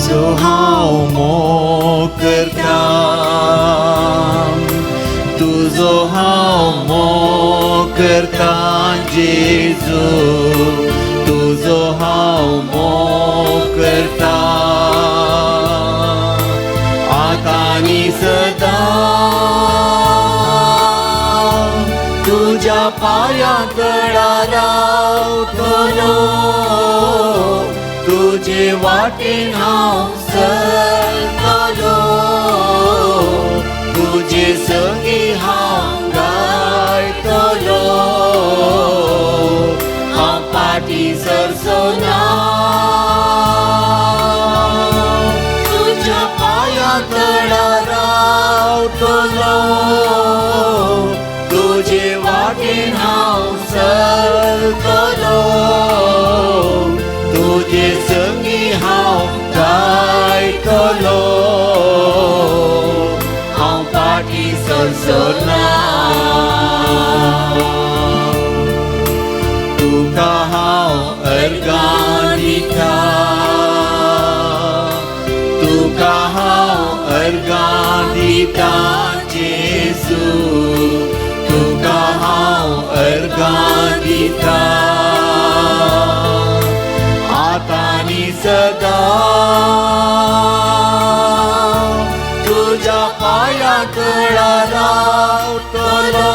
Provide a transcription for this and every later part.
तुजो हांव मोग करता, तुजो हांव मोग करता जेजू, तुजो हांव मोग करता आतां आनी सदां. तुज्या पांयां तळा रावतलो, तुजे वाटेन हांव चलतलो, तुजे संगी हांव गायतलो, हांव फाटीं सरचो ना. तुज्या पांयां तळा रावतलो, तुजे वाटेन हांव चलतलो, तुजे संगी हांव गायतलो, हांव फाटीं सरचो ना. तुका हांव अर्गां दिता, तुका हांव अर्गां दिता जेजू, तुका हांव अर्गां दिता आतां आनी सदां. तुज्या पांयां तळा रावतलो,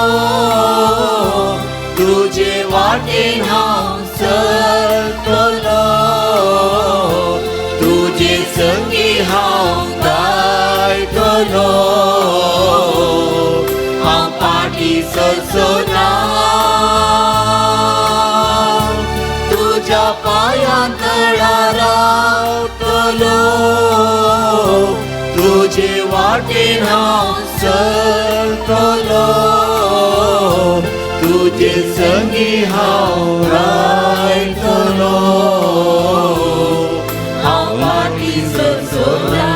तुजे वाटेन हांव चलतलो, तुजे संगी हांव गायतलो, हांव फाटीं सरचो ना. तुज्या पांयां तळा रावतलो, तुजे वाटेन हांव चलतलो, तुजे संगी हांव गायतलो, हांव फाटीं सरचो ना.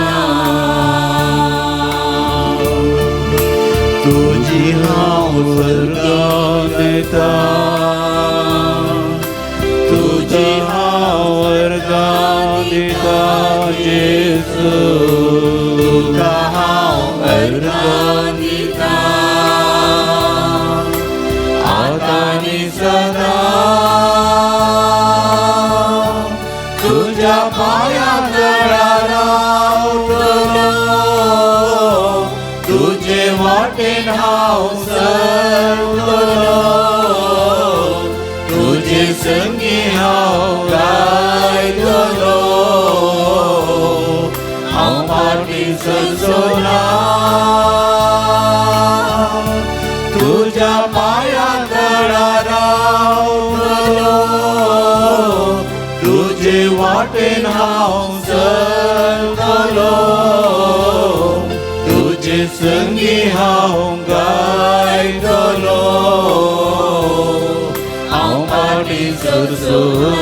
तुजी हांव अर्गां दिता, तुजी हांव अर्गां दिता जेजू, तुका हांव अर्गां दिता आतां आनी सदां. तुज्या पांयां तळा रावतलो, तुजे वाटेन हांव चलतलो, तुजे संगी हांव गायतलो, हांव फाटीं सरचो ना. तुज्या पांयां तळा रावतलो, तुजे वाटेन हांव चलतलो, तुजे संगी हांव गायतलो, हांव फाटीं सरचो ना.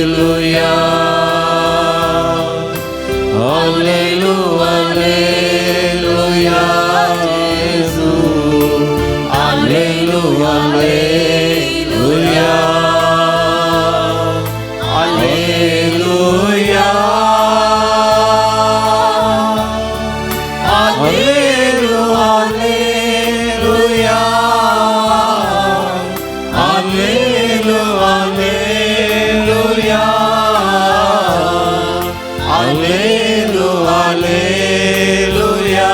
Hallelujah, hallelujah, hallelujah, Jesu. Hallelujah, hallelujah, hallelujah, hallelujah, hallelujah, hallelujah, hallelujah, hallelujah,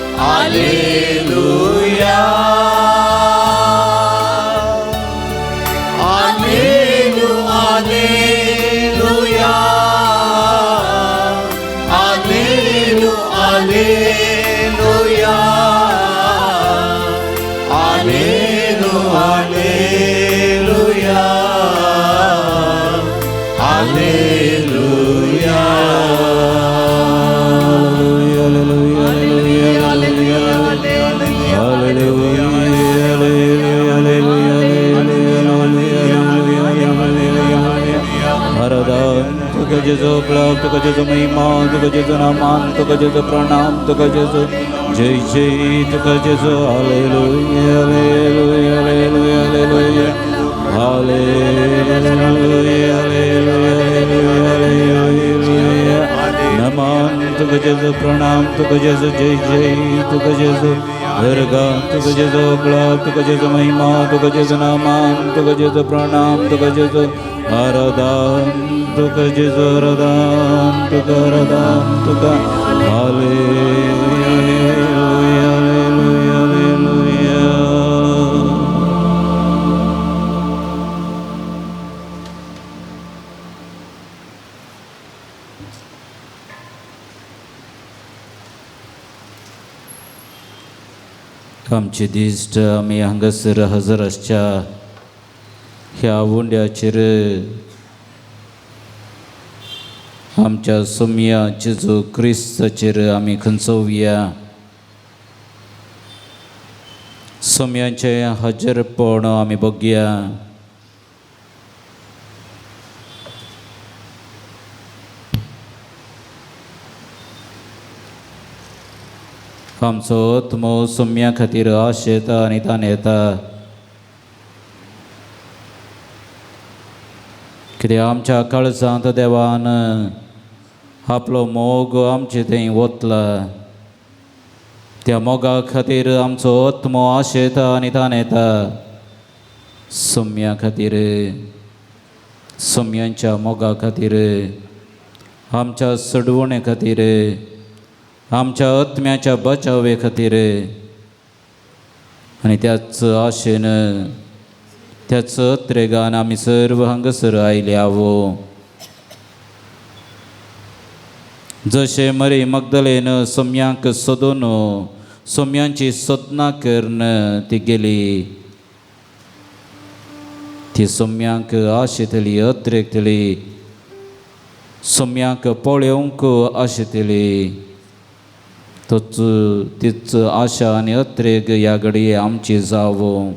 hallelujah, hallelujah, hallelujah, hallelujah, hallelujah, hallelujah, hallelujah, hallelujah. Hallelujah, hallelujah, hallelujah, hallelujah, hallelujah. आराधन तुका जेजू प्रभ, तुका जेजू महिमा, तुका जेजू नामान, तुका जेजू प्रणाम, तुका जेजू जय जय, तुका जेजू. Hallelujah, hallelujah, hallelujah. तुका जेजू जय जय, तुका जेजू दर्गा, तुका जेजू क्लब, तुका जेजू महिमा, तुका जेजू नामान, तुका जेजू प्रणाम, तुका जेजू आराधन, तुका जेजू आराधन, तुका आराधन, तुका हालेलुया, हालेलुया, हालेलुया. आमचे दिश्ट आमी हांगासर हजर आसच्या ह्या उंड्याचेर आमच्या सोमया जेजू क्रिस्ताचेर आमी खंचोवया. सोम्याचें हजरपण आमी बघया. आमचो आत्मो सोम्या खातीर आशेता आनी ताणेता, कित्याक आमच्या काळजांत देवान आपलो मोग आमचे थंय वतला. त्या मोगा खातीर आमचो आत्मो आशेता आनी ताणेता. सोम्या खातीर, सोम्यांच्या मोगा खातीर, आमच्या सडवणे खातीर, आमच्या आत्म्याच्या बचावे खातीर, आनी त्याच आशेन त्याच त्रेगान आमी सर्व हांगासर आयले आवो. जशें मरी मगदलेन सोम्यांक सोदून सोम्यांची सोदना करून ती गेली, ती सोम्यांक आशेतली, अत्रेकतली, सोम्यांक पळोवंक आशेतली. तोच तीच आशा आनी अत्रेग ह्या घडये आमची जावो.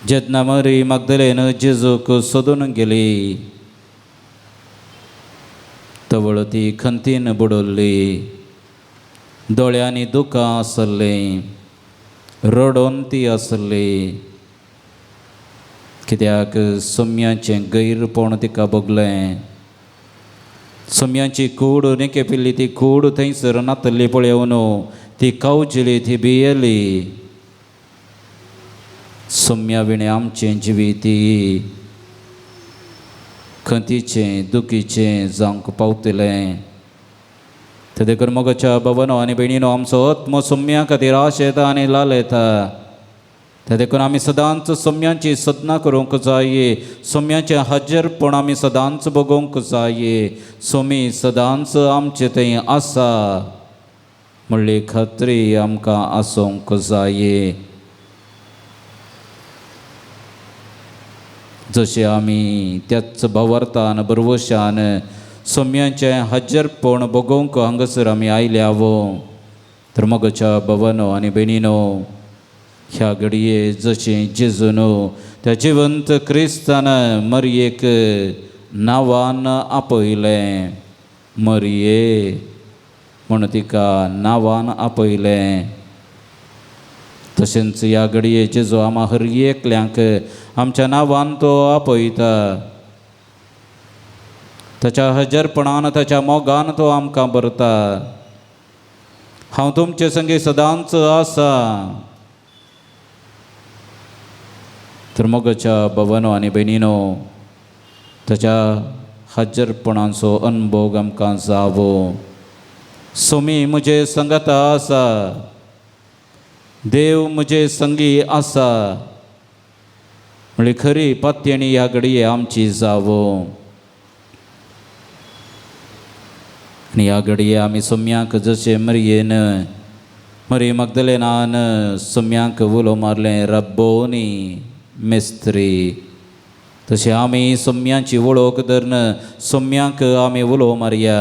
जेन्ना मरी मगदलेन जेजूक सोदून गेली, तवळ ती खंतीन बुडवली, दोळ्यांनी दुकां आसलीं, रडोन ती आसली, कित्याक सोम्याचें गैरपण तिका भोगलें. सोम्यांची कूड निकेपिल्ली ती कूड थंयसर नातल्ली पळोवन ती कावजिली, ती भियेली. सोम्या विणें आमचें जिवीत खंतीचें दुखीचें जावंक पावतलें. ते देखून मोगाच्या बाबानो आनी भयणीनो, आमचो आत्मो सोम्या खातीर आशेता आनी लालयता. ते देखून आमी सदांच सोम्यांची सदना करूंक जाय, सोम्याचें हजरपण आमी सदांच भोगोवंक जाय. सोमी सदांच आमचे थंय आसा म्हणली खात्री आमकां आसूंक जाय. जशें आमी त्याच भावार्थान बरवशान सोम्याचें हजरपण भोगोवंक हांगासर आमी आयले आवो, तर मोगाच्या बाबानो आनी भयणीनो, ह्या घडये जशें जेजून त्या जिवंत क्रिस्तान मरयेक नांवान आपयलें, मरये म्हूण तिका नांवान आपयलें, तशेंच ह्या घडये जेजू आमा हर एकल्यांक आमच्या नांवान तो आपयता. ताच्या हजरपणान ताच्या मोगान तो आमकां भरता. हांव तुमचे संगी सदांच आसा. तर मोगाच्या बाबानो आनी भयणीनो, ताच्या हजरपणाचो अनभोग आमकां जावो. सोमी म्हजे संगता आसा, देव म्हजे संगी आसा म्हणली खरी पातयेणी ह्या घडये आमची जावो. आनी ह्या घडये आमी सोम्यांक जशें मरयेन मरी मगदलेनान सोम्यांक उलो मारलें रब्बोनी मिस्त्री, तशें आमी सोम्यांची वळख धरून सोम्यांक आमी उलो मारया.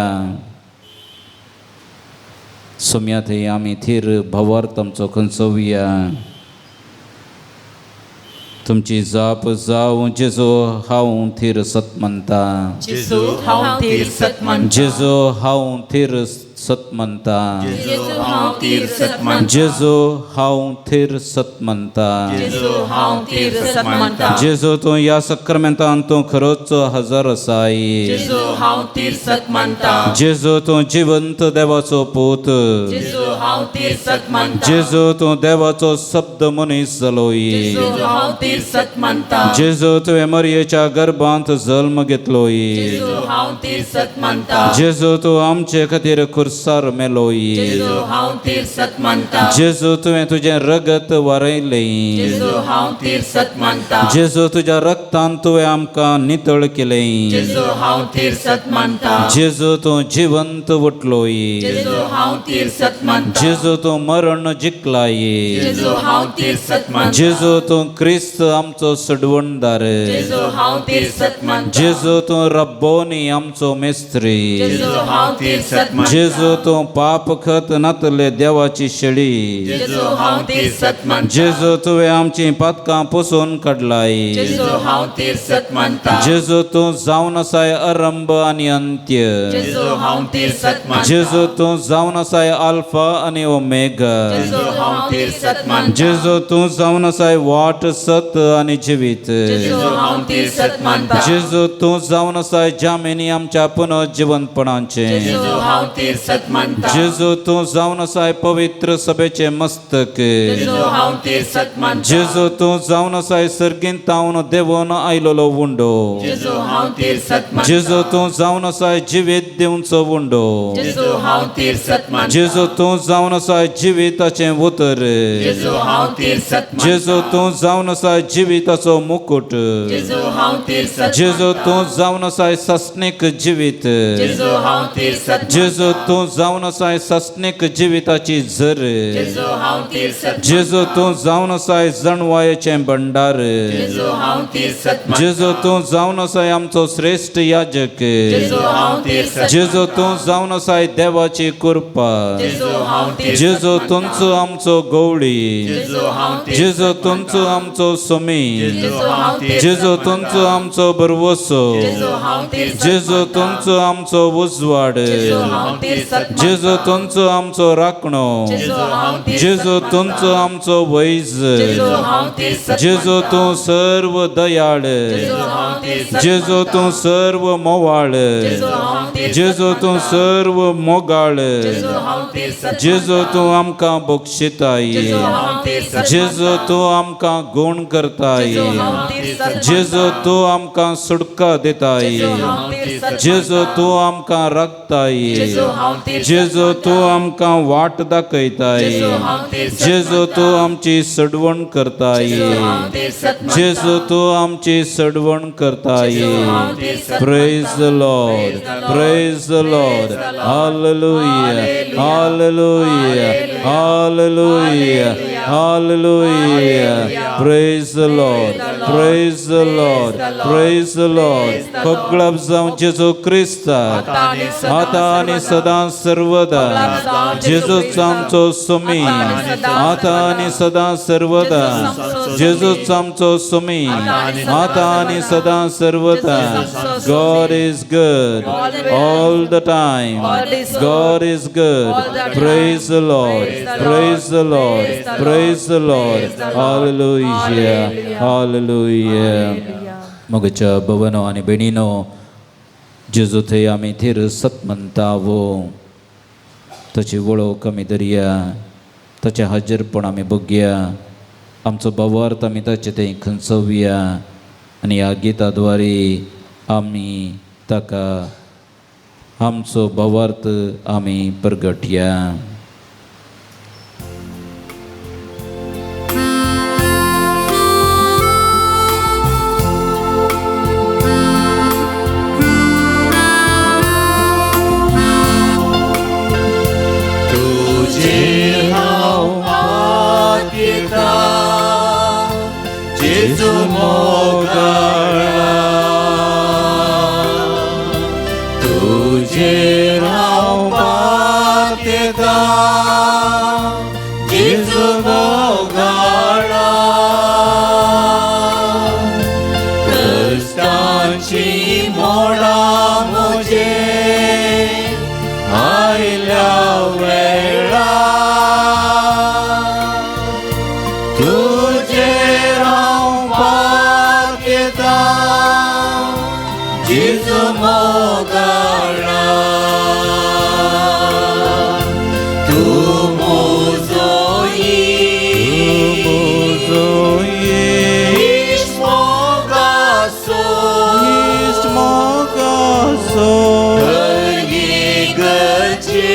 सोम्या थंय आमी थीर भावार्थ आमचो खंचोवया. तुमची जाप जावं जेजू हांव थीर सत म्हणटा, जेजू हांव थीर सत म्हणटा, जेजू हांव थीर सत म्हणता. जेजू हांव थीर सत मानता. जेजू हांव थीर सत म्हणता. जेजू हांव थीर सत मानता. जेजू तूं ह्या सक्रामेंतान तूं खरोच हजर आसाय. जेजू हांव थीर सत मानता. जेजू तूं जिवंत देवाचो पूत. जेजू हांव थीर सत मानता. जेजू तूं देवाचो शब्द मनीस जालोय. जेजू हांव थीर सत मानता. जेजू तुवें मरयेच्या गर्भांत जल्म घेतलोय. जेजू हांव थीर सत मानता. जेजू तूं आमचे खातीर खुर्सार मेलोय. जेजू हांव थीर सत मानता. जेजू तुवें तुजें रगत वारयलें. जेजू हांव थीर सत मानता. जेजू तुज्या रक्तान तुवें आमकां नितळ केलें. जेजू हांव थीर सत मानता. जेजू तूं जिवंत उठलोय. जेजू हांव थीर सत मानता. जेजू तूं मरण जिखलाय. जेजू हांव थीर सत मानता. जेजू तूं क्रिस्त आमचो सडवणदार. जेजू हांव थीर सत मानता. जेजू तूं रब्बोनी आमचो मेस्त्री. जेजू हांव थीर सत मानता. जेजू तूं पाप खत नातले देवाची शेळी. जेजू हांव थीर सत मानता. जेजू तुवें आमचीं पातकां पुसून काडलाय. जेजू हांव थीर सत मानता. जेजू तूं जावन आसाय आरंभ आनी अंत्य. जेजू हांव थीर सत मानता. जेजू तूं जावन आसाय आल्फा आनी ओमेगा. जेजू हांव थीर सत मानता. जेजू तूं जावन आसाय वाट सत आनी जिवीत. जेजू हांव थीर सत मानता. जेजू तूं जावन आसाय जामिनी आमच्या पुनर्जिवंतपणाचें. जेजू हांव थीर सत मानता. जेजू तूं जावन आसाय पवित्र सभेचें मस्तक. जेजू हांव थीर सत मानता. जेजू तूं जावन आसाय सर्गींत तावन देवून आयलोलो उंडो. जेजू हांव थीर सत मानता. जेजू तूं जावन आसाय जिवीत दिवचो उंडो. जेजू हांव थीर सत मानता. जेजू तूं जावन आसाय जिविताचें उतर. जेजू हांव थीर सत मानता. जेजू तूं जावन आसाय जिविताचो मुकुट. जेजू हांव थीर सत जेजू तूं जावन आसाय सासणीक जिवीत. जेजू हांव थीर सत जेजू तूं जावन आसाय सासणीक जिविताची झर. जेजू हांव थीर सत जेजू तूं जावन आसाय जणवायेचें भंडार. जेजू हांव थीर सत जेजू तूं जावन आसाय आमचो श्रेश्ठ याजक. जेजू हांव थीर सत जेजू तूं जावन आसाय देवाची कृपा. जेजू हांव थीर जेजू तुमचो आमचो गवळी. जेजू हांव थीर जेजू तुमचो आमचो सुमी. जेजू हांव थीर जेजू तुमचो आमचो बरवसो. जेजू हांव थीर जेजू तुमचो आमचो उजवाड. जेजू हांव थीर सत जेजू तुमचो आमचो राखणो. जेजू हांव थीर जेजू तुमचो आमचो वैज. जेजू हांव थीर सत जेजू तूं सर्व दयाळ. जेजू हांव थीर सत जेजू तूं सर्व मोवाळ. जेजू हांव थीर जेजू तूं सर्व मोगाळ. जेजू हांव थीर सत जेजू तूं आमकां बक्षिताय. जेजू हांव थीर सत जेजू तूं आमकां गुण करताय. जेजू हांव थीर सत जेजू तूं आमकां सुटका दिताय. जेजू हांव थीर सत जेजू तूं आमकां राखताय. जेजू हांव थीर जेजू तूं आमकां वाट दाखयताय. जेजू हांव थीर सत जेजू तूं आमची सडवण करताय. जेजू हांव थीर सत जेजू तूं आमची सडवण करताय. Praise the Lord, praise the Lord. Hallelujah, hallelujah, hallelujah, hallelujah. Praise the Lord, praise the Lord, praise the Lord. फगळप जावं जेजू क्रिस्ताक आतां आनी सदां सर्वदा. जेजूच आमचो सुमी आतां आनी सदां सर्वदा. जेजूच आमचो सुमी आतां आनी सदां सर्वदा. God is good all the time. God is good. Praise the Lord. Praise the Lord. Praise the Lord. Hallelujah. Hallelujah. मगच्या भवनो आनी भयणीनो, जेजू थंय आमी थीर सत म्हणटावो, ताची वळख आमी धरया, ताचें हाजीरपण आमी बघया, आमचो भावार्थ आमी ताचे थंय खंचोवया आनी ह्या गिता द्वारे आमी ताका आमचो भावार्थ आमी परगटया. तुजेर हांव आत्येता जेजू मोगाळा. तुजेर हांव पात्येता जेजू मोगाळा. कश्टांची मोडां म्हजेर आयल्या जेजू मोगाळा तूं म्हजो इश्ट मोगाचो कर इगर्जे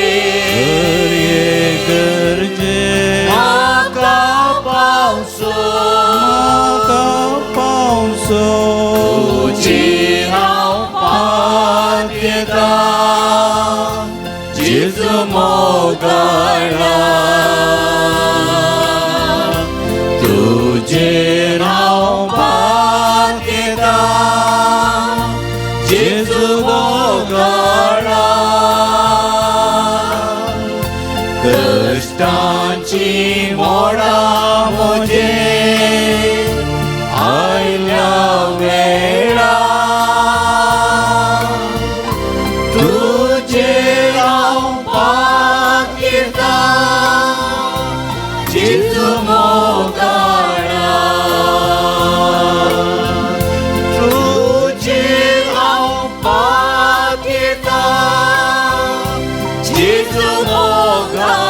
म्हाका पावसो तुजेर हांव पातयेता जेजू मोगाळा तुजेर हांव पातयेता जेजू मोगाळा कश्टांची मोडां म्हजेर आयल्या वेळा तुजेर हांव पातयेता जेजू मोगाळा तुजेर हांव पातयेता जेजू मोगाळा.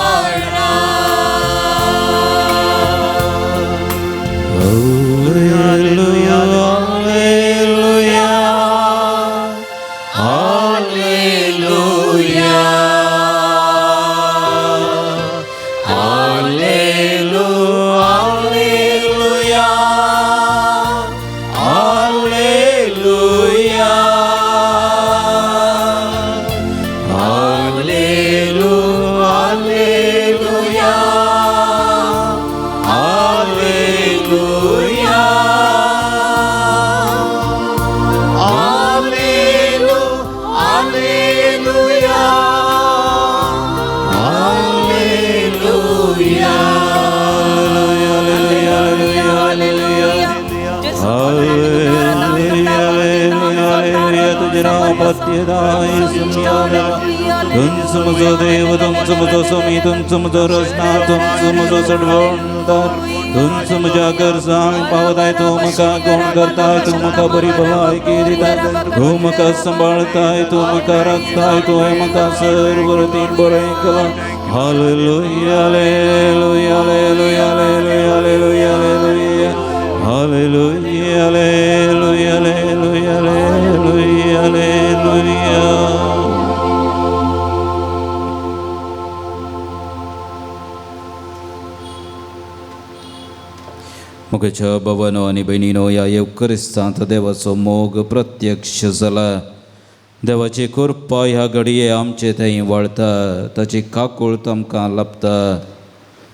Hallelujah, hallelujah, hallelujah, hallelujah, hallelujah, hallelujah, hallelujah, hallelujah, hallelujah. तुझे नांव पातयेता तुंच म्हजो देव तुंच म्हजो स्वामी तुंच म्हजो रचना तुंच म्हजो सडवणदार तुंच म्हज्या गरजांक पावताय तूं म्हाका कोण करताय तूं म्हाका बरी भलायकी दिताय तूं म्हाका सांबाळताय तूं म्हाका राखताय तुवें म्हाका सर्व रितीन बरें केलां. Hallelujah, hallelujah, hallelujah, hallelujah, hallelujah, hallelujah, hallelujah, hallelujah, hallelujah, hallelujah. मुखेच्या भवनो आनी भयणीनो ह्या येवक्रिस्तांत देवाचो मोग प्रत्यक्ष जाला. देवाची कृपा ह्या घडये आमचे थंय वाळता, ताची काकूळत आमकां लाबता.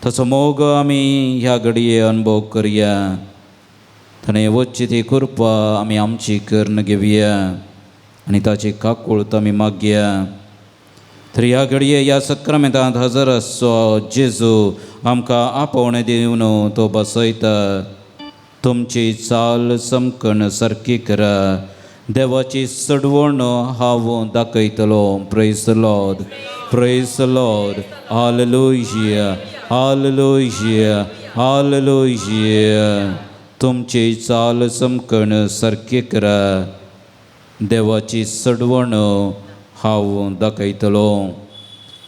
ताचो मोग आमी ह्या घडये अनुभव करया. ताणें वच्ची ती कृपा आमी आमची करून घेवया आनी ताची काकूळत आमी मागया. तर ह्या घडये ह्या सक्रामेंतांत हजर आसचो जेजू आमकां आपोवणें दिवन तो बसयता. तुमची चाल समकण सारकी करा, देवाची सडवण हांव दाखयतलो. Praise the Lord, praise the Lord. Hallelujah, hallelujah, hallelujah. तुमची चाल समकण सारकी करा, देवाची सडवण हांव दाखयतलो.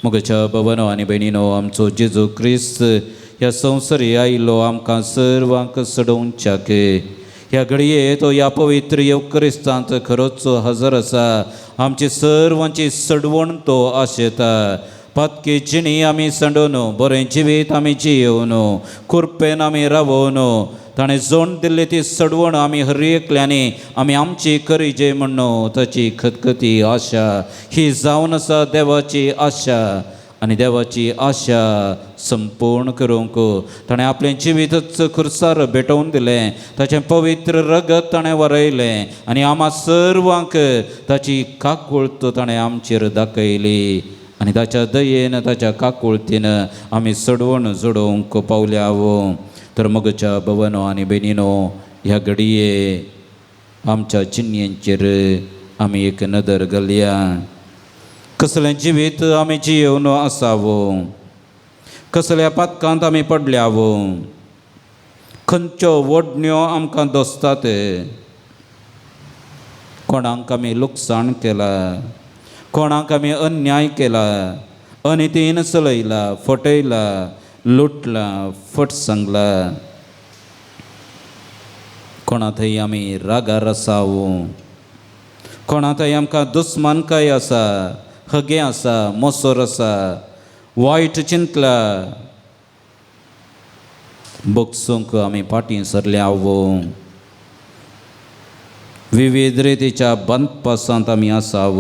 मुगच्या भवनो आनी भयणीनो आमचो जेजू क्रिस्त ह्या संवसारी आयलो आमकां सर्वांक सडोवच्याक. ह्या घडये तो ह्या पवित्र येवक्रिस्तांत खरोच हजर आसा. आमची सर्वांची सडवण तो आशेता. पातकी जिणी आमी सांडून बरें जिवीत आमी जियोवन कृपेन आमी रावोवन ताणें जोण दिल्ली ती सडवण आमी हर एकल्यांनी आमी आमची करीजे म्हणून ताची खतखती आशा ही जावन आसा देवाची आशा. आनी देवाची आशा संपूर्ण करूंक ताणें आपलें जिवीतच खुर्सार भेटोवन दिलें. ताचें पवित्र रगत ताणें वरयलें आनी आमा सर्वांक ताची काकूळत ताणें आमचेर दाखयली. आनी ताच्या दयेन ताच्या काकुळतीन आमी सडवण जोडोवंक पावल्या. तर मगच्या भवनो आनी भयणीनो ह्या घडये आमच्या चिन्यांचेर आमी एक नदर घालया. कसलें जिवीत आमी जियोवन आसावो, कसल्या पातकांत आमी पडल्यावो, खंयच्यो वडण्यो आमकां दोसतात, कोणाक आमी लुकसाण केला, कोणाक आमी अन्याय केला, अनितीन चलयला, फटयला, लुटला, फट सांगला, कोणा थंय आमी रागार आसाव, कोणा थंय आमकां दुस्मानकाय आसा, हगें आसा, मोसोर आसा, वायट चिंतला, बगसूंक आमी फाटीं सरल्या. विविध रितीच्या बंदपासांत आमी आसाव.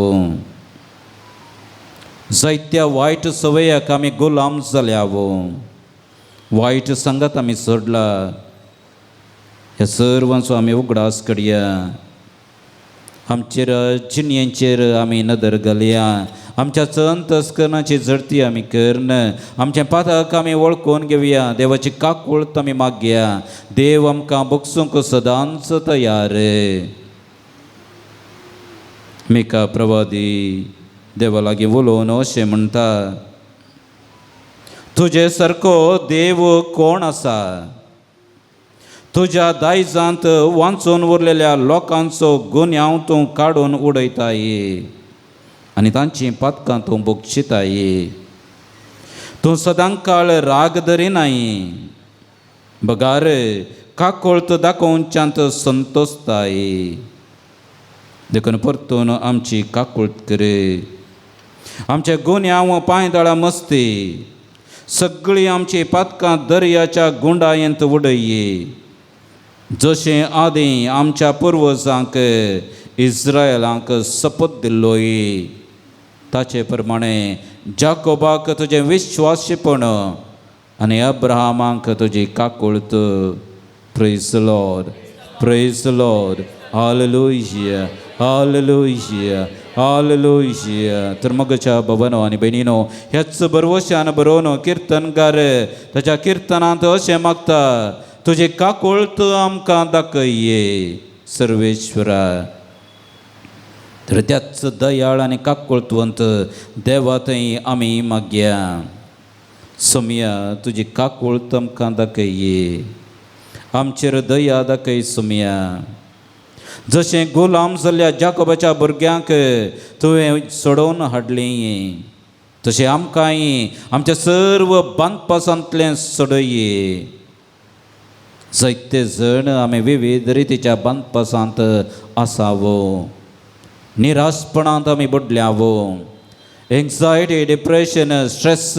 जायत्या वायट सवयाक आमी गुलाम जाल्या. वायट सांगात आमी सोडला. ह्या सर्वांचो आमी उगडास कडया. आमचेर जिणयेचेर आमी नदर घालया. आमच्या चंतस्करणाची झडती आमी करन आमचें पातक आमी वळखून घेवया. देवाची काकूळत आमी मागया. देव आमकां बगसूंक सदांच तयार. मिका प्रवादी देवा लागीं उलोवन अशें म्हणटा, तुजे सारको देव कोण आसा? तुज्या दायजांत वांचून उरलेल्या लोकांचो गुन्यांव तूं काडून उडयताय आनी तांचीं पातकां तूं बक्षिताय. तूं सदांकाळ राग धरिनाय, बगार काकोळत दाखोवच्यांत संतोषताय. देखून परतून आमची काकूळत कर. आमचे गुन्यांव पांय दळा मस्ती सगळीं आमची पातकां दर्याच्या गुंडायेंत उडय. जशें आदीं आमच्या पुर्वजांक इस्रायलांक सपत दिल्लोय ताचे प्रमाणे जाकोबाक तुजें विश्वासीपण आनी अब्राहमाक तुजी काकूळत. Praise Lord, praise Lord, hallelujah, hallelujah, hallelujah. तर मगच्या भवनो आनी भयणीनो, ह्याच बरवशान बरोवन किर्तनकार ताच्या किर्तनांत अशें मागता, तुजी काकूळत आमकां दाखय सर्वेश्वरा. तर त्याच दयाळ आनी काकूळतवंत देवा थंय आमी मागया, सोमया तुजी काकूळत आमकां दाखय, आमचेर दया दाखय सोमया. जशें गुलाम जाल्ल्या जाकोबाच्या भुरग्यांक तुवें सोडोवन हाडलें तशें आमकांय आमच्या सर्व बांदपासांतलें सोडय. जायते जण आमी विविध रितीच्या बांदपासांत आसावो, निराशपणांत आमी बुडल्यावो. एन्जायटी, डिप्रेशन, स्ट्रेस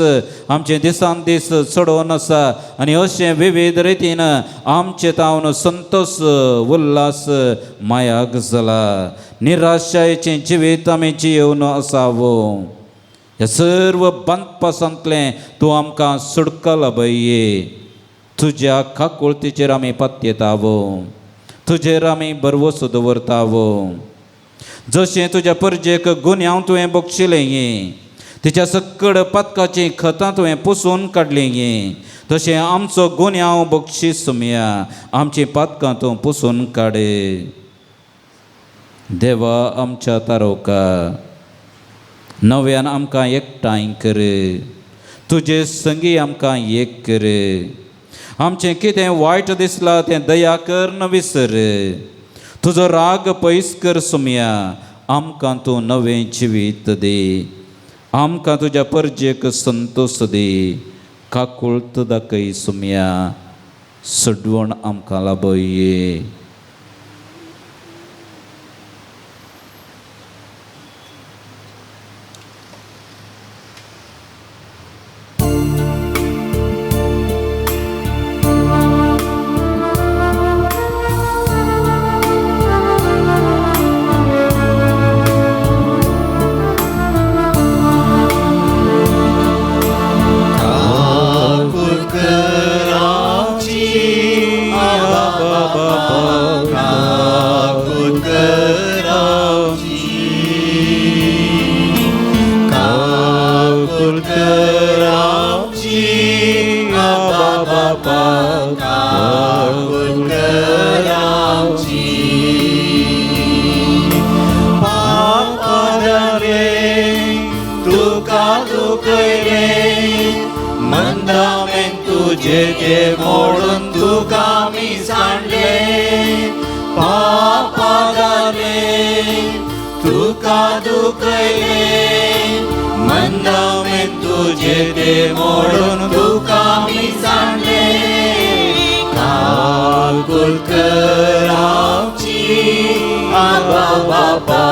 आमचे दिसान दीस चडोवन आसा आनी अशें विविध रितीन आमचे तावन संतोष, उल्हास मायाक जाला. निराशायेचें जिवीत आमी जियेवन आसावो. ह्या सर्व बांदपासांतलें तूं आमकां सुटका लाबय. तुज्या काकुळतीचेर आमी पत्येतावो, तुजेर आमी भरवसो दवरतावो. जशें तुज्या परजेक गुन्यांव तुवें बक्षिलें, तिच्या सकड पातकाचीं खतां तुवें पुसून काडलीं, तशें आमचो गुन्यांव बक्षीस सुमया, आमचीं पातकां तूं पुसून काडे. देवा आमच्या तारोका नव्यान आमकां एकठांय कर, तुजे संगी आमकां एक कर. आमचें कितें वायट दिसलां तें दया करन विसर. तुजो राग पयस कर सुमया, आमकां तूं नवें जिवीत दी. आमकां तुज्या परजेक संतोष दी. काकूळत दाखय सुमया, सडवण आमकां लाबय. तुझे ते मोडून तुका मी सांडले, पापा घाले तुका दुखयले मंदामेन तुजे ते मोडून तुका आमी सांडले काकुळ कर आमची आबा बापा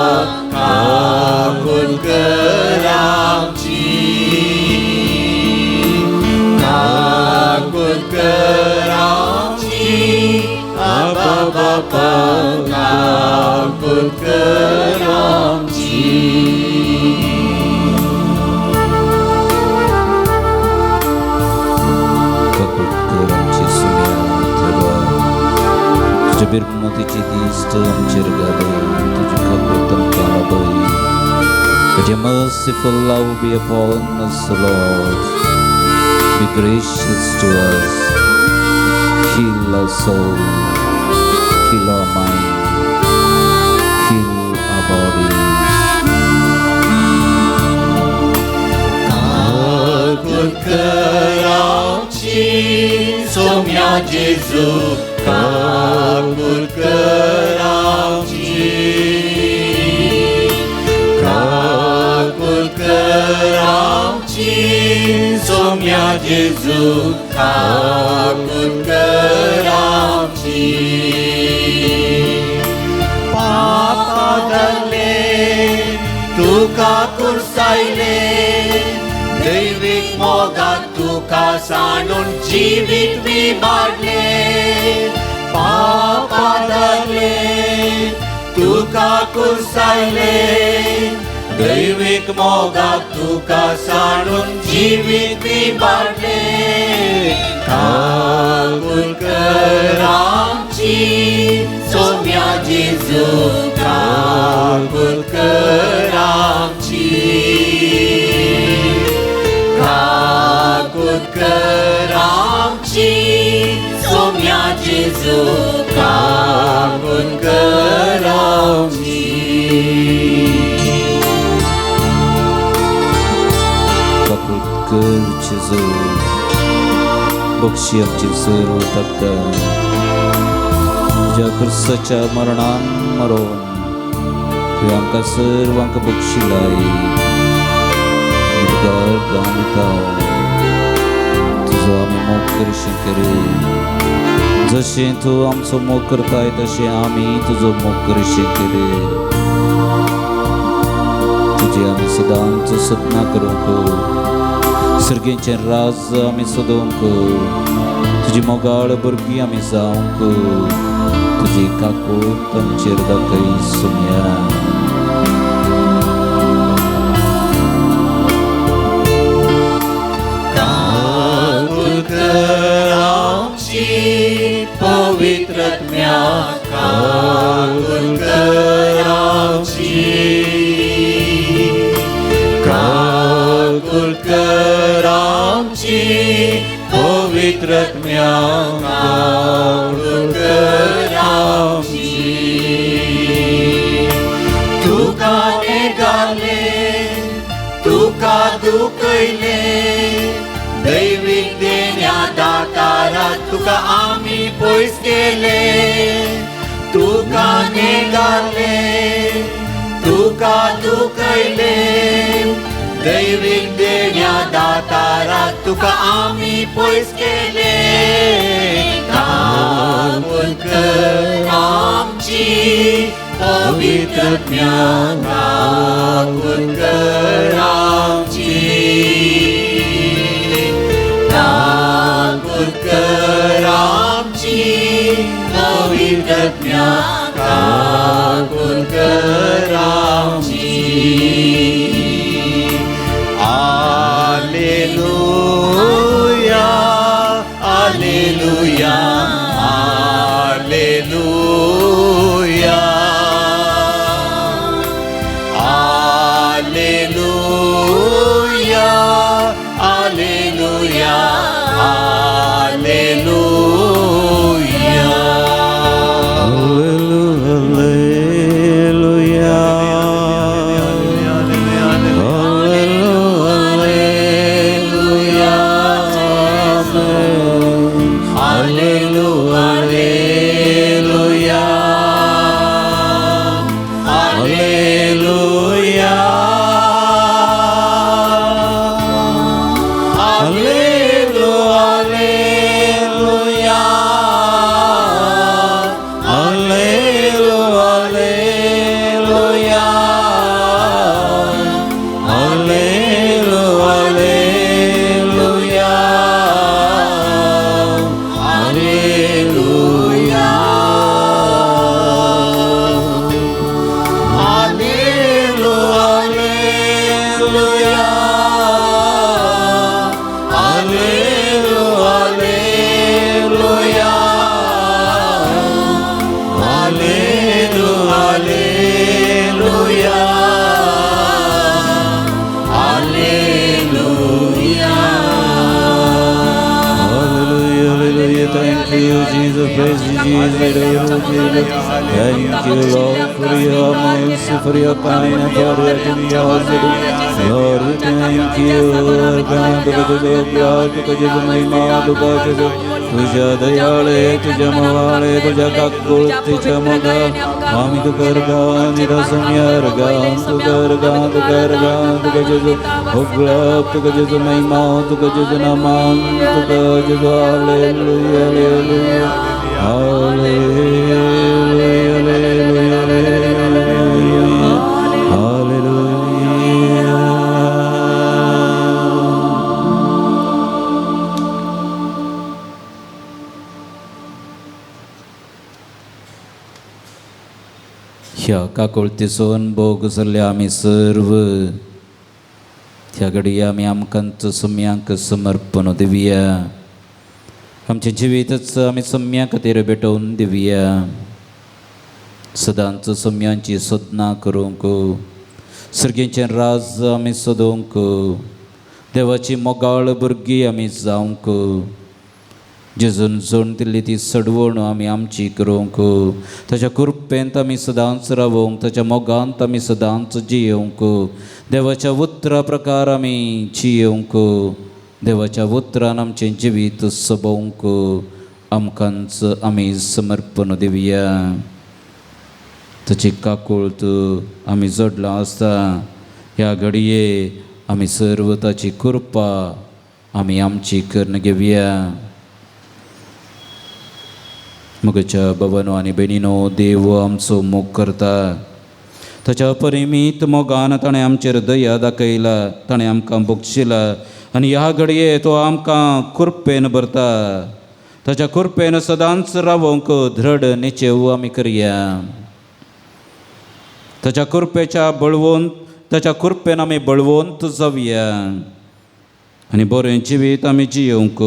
काकुळ कर आमची काकुळ कर आमची आबा बापा काकुळ कर आमची. काकूट कर आमची सुम्या देवा, तुज्या बिरमतीची दिश्ट आमचेर घालय, तुजी काकूट आमकां लाभय. Let your merciful love be upon us, Lord. Be gracious to us. Heal our soul, heal our mind, heal our bodies. काकुळ कर आमची सोम्या जेजू काकुळ कर आमची काकुळ कर आमची सोम्या जेजू काकुळ कर आमची. पापा धरले तुका कुर्सायले दैवीक मोगात तुका सांडून जिवीत विबाडले पापा धरले तुका कुर्सायले दैवीक मोगात तुका सांडून जिवीत विबाडले काकुळ कर आमची सोम्या जेजू काकुळ कर आमची काकुळ कर आमची सोम्या जेजू काकुळ कर आमची. काकूट कर जेजू, बक्षी आमची सर्व ताकद तुज्या क्रिस्ताच्या मरणान मरोन तुवें आमकां सर्वांक बक्षिलाय. तुका अर्गां दिता, तुजो आमी मोग करशी करी, जशें तूं आमचो मोग करताय तशें आमी तुजो मोग करशी करी. तुजी आमी सदांच सपनां करूंक, सर्गेचें राज आमी सोदूंक, तुजी मोगाळ भुरगीं आमी जावंक, तुजी काकूट आमचेर दाखय सुमया. काकुळ कर आमची पवित्रत्म्या काकुळ कर आमची काकुळ कर आमची पवित्रत्म्या काकुळ कर आमची. तुका नेगाले तुका दुखयले दैवीक देण्या दातारा तुका आमी पयस केले तुका नेगाले तुका दुखयले दैवीक देण्या दातारा तुका आमी पयस केले काकुळ कर आमची पवित्रत्म्या काकुळ कर आमची काकुळ कर आमची पवित्रत्म्या काकुळ कर आमची. Alleluia, Alleluia, Alleluia, Alleluia, Alleluia, Alleluia. Alleluia. to you, Jesus. Praise you, Jesus. Jesus. Thank you, Lord, for your mercy, for your kindness, for your generosity. Lord, we thank you. तुका तुझे उपकार, तुका जेजू महिमा, तुका जेजू तुझ्या दयाळे, तुझ्या मोगाळे, तुझ्या काकुळतीच्या मोगा आम्ही तुका अर्घान दिता सोम्या, अर्घान तुका, अर्घान तुका, अर्घान तुका जेजू उपलब्ध, तुका जेजू महिमा, तुका जेजू नामान, तुका जेजू. Hallelujah, hallelujah, hallelujah, hallelujah, hallelujah. ह्या काकुळतीचो अनभोग जाल्ल्या आमी सर्व ह्या घडये आमी आमकांच सम्यांक समर्पण दिवया. आमचें जिवीतच आमी सम्या खातीर भेटोवन दिवया. सदांच सम्यांची सोदना करूंक, सर्गेचें राज आमी सोदूंक, देवाची मोगाळ भुरगीं आमी जावंक, जेजून जोड दिल्ली ती सडवण आमी आमची करूंक, ताच्या कृपेंत आमी सदांच रावोंक, ताच्या मोगांत आमी सदांच जियेवंक, देवाच्या उतरा प्रकार आमी जियेवंक, देवाच्या उतरान आमचें जिवीत सोबोवंक आमकांच आमी समर्पण दिवया. ताची काकुळत आमी जोडलां आसता ह्या घडये आमी सर्व ताची कृपा आमी आमची करून घेवया. म्हज्या बाबानो आनी भयणीनो, देव आमचो मोग करता. ताच्या परिमीत मोगान ताणें आमचेर दया दाखयला, ताणें आमकां बक्षिला आनी ह्या घडये तो आमकां कृपेन भरता. ताच्या कृपेन सदांच रावोंक धृड निचेव आमी करया. ताच्या कृपेच्या बळवंत, ताच्या कृपेन आमी बळवंत जावया आनी बरें जिवीत आमी जियोवंक,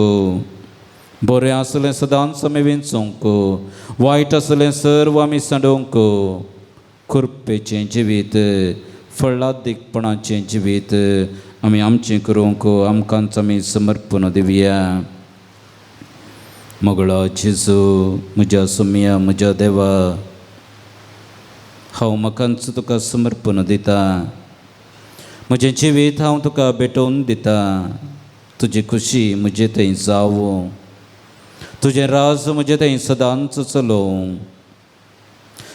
बरें आसलें सदांच आमी विंचोवंक, वायट आसलें सर्व आमी सांडोवंक, कृपेचें जिवीत, फळादीकपणाचें जिवीत आमी आमचें करूंक आमकांच आमी समर्पण दिवया. मोगळा जेजू, म्हज्या सोम्या, म्हज्या देवा, हांव म्हाकांच तुका समर्पण दिता. म्हजें जिवीत हांव तुका भेटोवन दिता. तुजी खुशी म्हजे थंय जावं, तुजें राज म्हजें थंय सदांच चलोवं.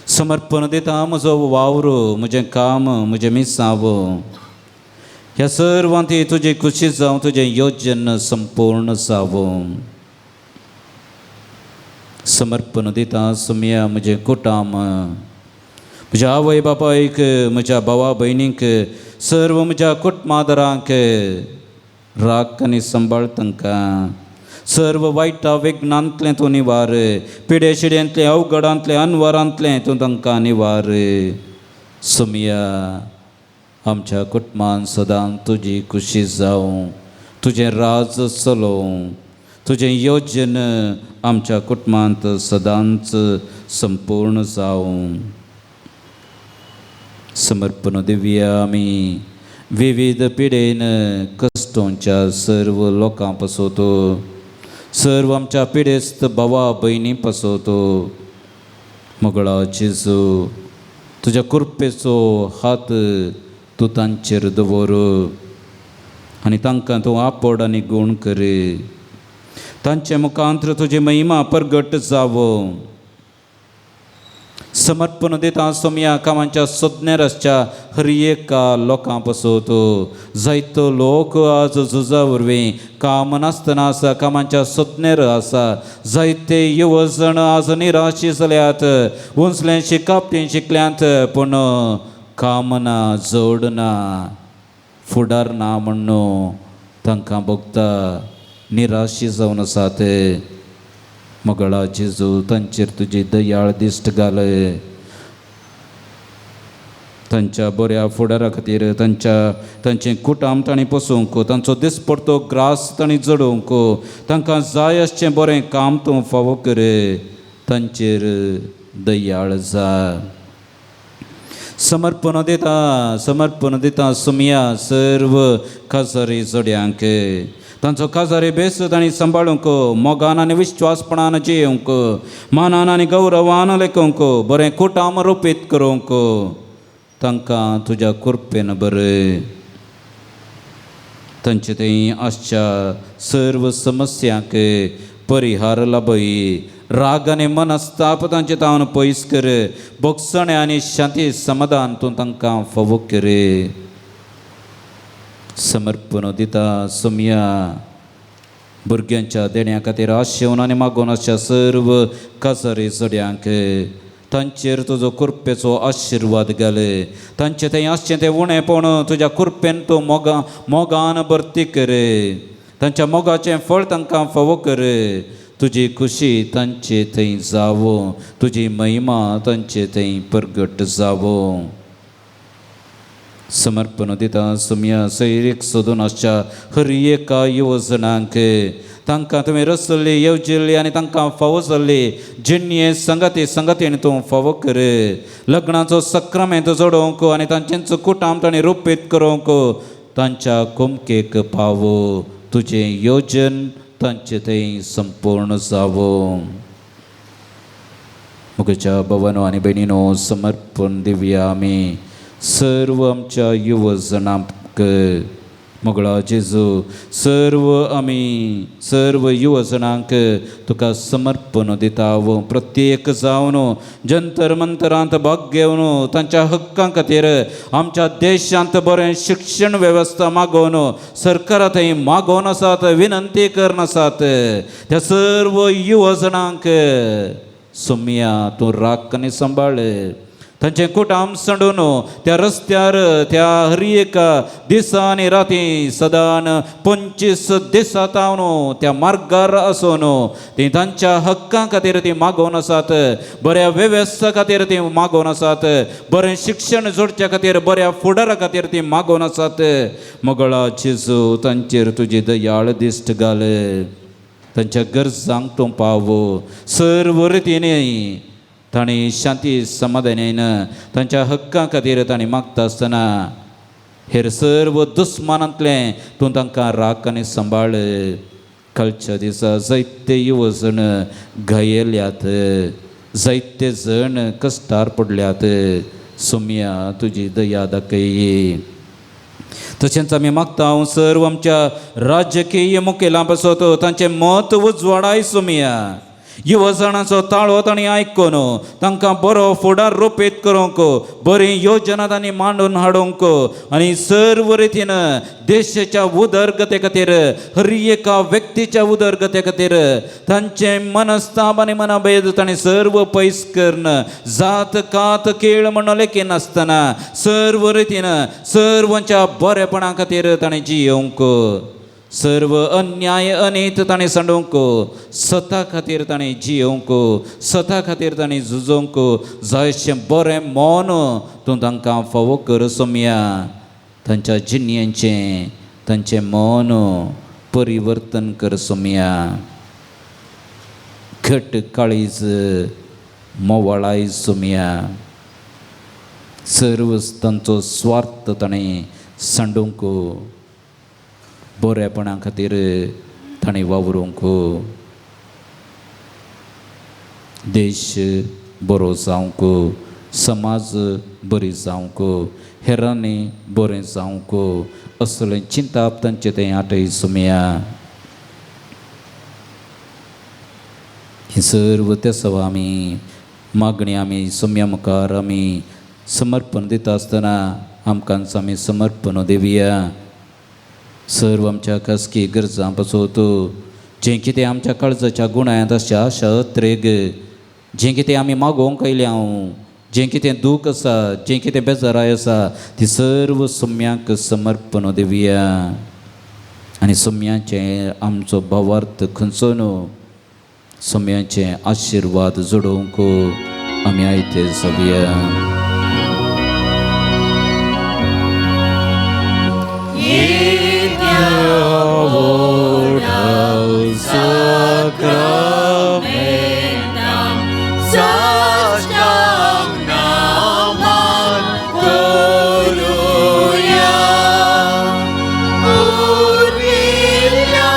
समर्पण दिता म्हजो वावर, म्हजें काम, म्हजें मिसांव. ह्या सर्वांत तुजी खुशी जावं, तुजें योजन संपूर्ण जावं. समर्पण दिता सुमया म्हजें कुटाम, म्हज्या आवय बापायक, म्हज्या भावा भयणींक, सर्व म्हज्या कुटुंबादरांक राख आनी सांबाळ तांकां. सर्व वायटा विघ्नांतलें तूं निवार, पिडे शिड्यांतलें, अवघडांतलें, अनवरांतलें तूं तांकां निवार. सुमया, आमच्या कुटुंबान सदां तुजी खुशी जावं, तुजें राज चलोवं, तुजें योजन आमच्या कुटुंबांत सदांच संपूर्ण जावं. समर्पण दिवया आमी विविध पिडेन कश्टोंच्या सर्व लोकां पासत, सर्व आमच्या पिडेस्त भावा भयणी पासत. मोगळा जेजू, तुज्या कृपेचो हात तूं तांचेर दवर आनी तांकां तूं आपड आनी गूण कर. तांचे मुखांत्र तुजी महिमा परगट जावं. समर्पण दिता सोमया कामांच्या सोदनेर आसच्या हर एका लोकां पासत. जायतो लोक आज झुजा वरवीं काम नासतना आसा, कामांच्या सोदनेर आसा. जायते युवजण आज निराशी जाल्यात. उंचलें शिकप ती शिकल्यांत पूण काम ना, जोड ना, फुडार ना म्हण्णू तांकां भोगता, निराशी जावन आसात. मोगळा जेजू, तांचेर तुजी दयाळ दिश्ट घाल. तांच्या बऱ्या फुडारा खातीर तांच्या तांचें कुटाम तांणी पोसूंक, तांचो दिसपडतो ग्रास तांणी जडोवंक, तांकां जाय आसचें बरें काम तूं फावो कर. तांचेर दयाळ जा. समर्पण दिता, समर्पण दिता सुमया सर्व काजारी जोड्यांक. तांचो काजारी बेस तांणी सांबाळूंक, मोगान आनी विश्वासपणान जियोवंक, मानान आनी गौरवान लेखूंक, बरें कुटाम रोपीत करूंक तांकां तुज्या कृपेन बरें। तांचे थंय आसच्या सर्व समस्यांक परिहार लाभय, राग आनी मनस्ताप तांचे तावन पयस कर, भोगसणें आनी शांती समाधान तूं तांकां फावो कर। समर्पण दिता सोमया भुरग्यांच्या देण्या खातीर आशेवन आनी मागून आसच्या सर्व काजारी जोड्यांक तांचेर तुजो कृपेचो आशिर्वाद घाल। तांचे थंय आसचें तें उणेपण तुज्या कृपेन तूं मोगान भरती कर। तांच्या मोगाचें फळ तांकां फावो कर। तुजी खुशी तांचे थंय जावो, तुजी महिमा तांचे थंय प्रगट जावो। समर्पण दिता सोमया सैरीक सोदून आसच्या हर एका युवजणांक तांकां तुवें रसल्ली येवजिल्ली आनी तांकां फावो जाल्ली जिणये संगती संगतीन तूं फावो कर। लग्नाचो सक्रामेंत जोडोवंक आनी तांचेंच कुटाम तांणी रुपीत करूंक तांच्या कुमकेक पावो। तुजें योजन तांचे थंय संपूर्ण जावो। मुगच्या भवनो आनी भयणीनो समर्पण दिवया आमी सर्व आमच्या युवजणांक। मोगळा जेजू सर्व आमी सर्व युवजणांक तुका समर्पण दिता। प्रत्येक जावन जंतर मंतरांत भाग घेवन तांच्या हक्कां खातीर आमच्या देशांत बरें शिक्षण वेवस्था मागोवन सरकारा थंय मागोवन आसात, विनंती करून आसात। त्या सर्व युवजणांक सोमया तूं राख आनी सांबाळ। तांचें कुटाम सांडून त्या रस्त्यार त्या हर एका दिसा आनी राती सदान 25 दिसां तावन त्या मार्गार आसून ती तांच्या हक्कां खातीर ती मागोवन आसात, बऱ्या वेवस्था खातीर ती मागोवन आसात, बरें शिक्षण जोडच्या खातीर बऱ्या फुडारा खातीर ती मागोवन आसात। मोगळा जेजू तांचेर तुजी दयाळ दिश्ट घाल। तांच्या गरजांक तूं पावो। सर्व रितीन तांणी शांती समाधानान तांच्या हक्कां खातीर तांणी मागता आसतना हेर सर्व दुस्मानांतलें तूं तांकां राख आनी सांबाळ। कालच्या दिसा जायते युवजण घायेल्यात, जायते जण कश्टार पडल्यात। सोमया तुजी दया दाखय। तशेंच आमी मागता हांव सर्व आमच्या राजकीय मुखेलां पासत तांचें मत उजवाडाय सोमया। युवजणांचो ताळो तांणी आयकून तांकां बरो फुडार रोपीत करूंक, बरी योजना तांणी मांडून हाडूंक आनी सर्व रितीन देशाच्या उदरगते खातीर हर एका व्यक्तीच्या उदरगते खातीर तांचें मनस्ताप आनी मनाभेद तांणी सर्व पयस करून जात कात केळ म्हण लेखिनासतना सर्व रितीन सर्वांच्या बरेपणा खातीर तांणी जियोवंक, सर्व अन्याय अनीत ताणें सांडूंक, सता खातीर ताणें जियोवंक, सता खातीर ताणें झुजोवंक जायशें बरें मन तूं तांकां फावो कर सोमया। तांच्या जिणयेचें तांचें मन परिवर्तन कर सोमया। घट काळीज मोवाळाय सोमया। सर्व तांचो स्वार्थ ताणें सांडूंक, बरेपणा खातीर ताणें वावरूंक, देश बरो जावंक, समाज बरी जावंक, हेरांनी बरें जावंक असलें चिंताप तांचें तें आटय सोमया। ही सर्व त्या सवा आमी मागणी आमी सोमया मुखार आमी समर्पण दिता आसतना आमकांच आमी समर्पण दिवया। सर्व आमच्या खासगी गरजां पासत जें कितें आमच्या काळजाच्या गुणांत आसच्या आशा अत्रेग जें कितें आमी मागोवंक आयल्या हांव, जें कितें दूख आसा, जें कितें बेजाराय आसा ती सर्व सोम्याक समर्पण दिवया। आनी सोम्याचें आमचो भावार्थ खंयचो न्हू सोम्याचे आशिर्वाद जोडोवंक आमी आयते जावया। Sacramentam sashtang naman koruya. Urbilya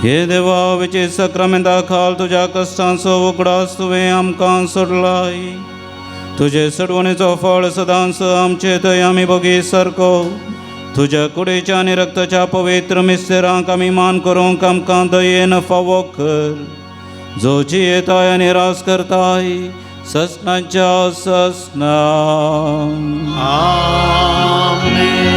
हे देवा विचे सक्रामेंता खाल तुज्या कश्टांचो उगडास तुवें आमकां सोडलाय. तुजे सोडवणेचो फळ सदांच आमचे थंय आमी बगी सारको तुज्या कुडीच्या आनी रक्ताच्या पवित्र मिस्तेरांक आमी मान करूंक आमकां दयेन फावो कर, जो जियेताय आनी रास करताय ससनाच्या ससना. आमेन.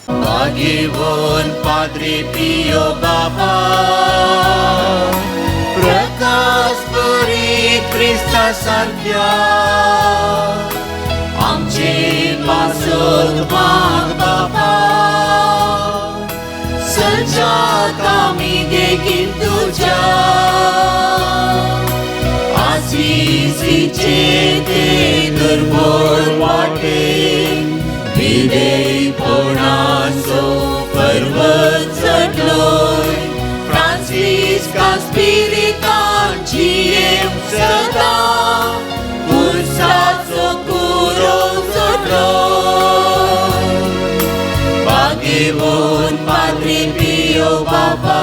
भाग्यवान पाद्रे पियो बाबा, प्रकाश बरी क्रिस्ता सारक्या, आमचे पासत माग बाबा, सलच्याक आमी देखीन तुज्या, आसिसीचे ते दुर्बळ वाटे, विधेयपणाचो पर्वत चडलोय, फ्रांसिस्का स्पिरितान जियेवंक सदां, पुरसाचो कुरोव जोडलोय. भाग्यवान पाद्रे पियो बाबा,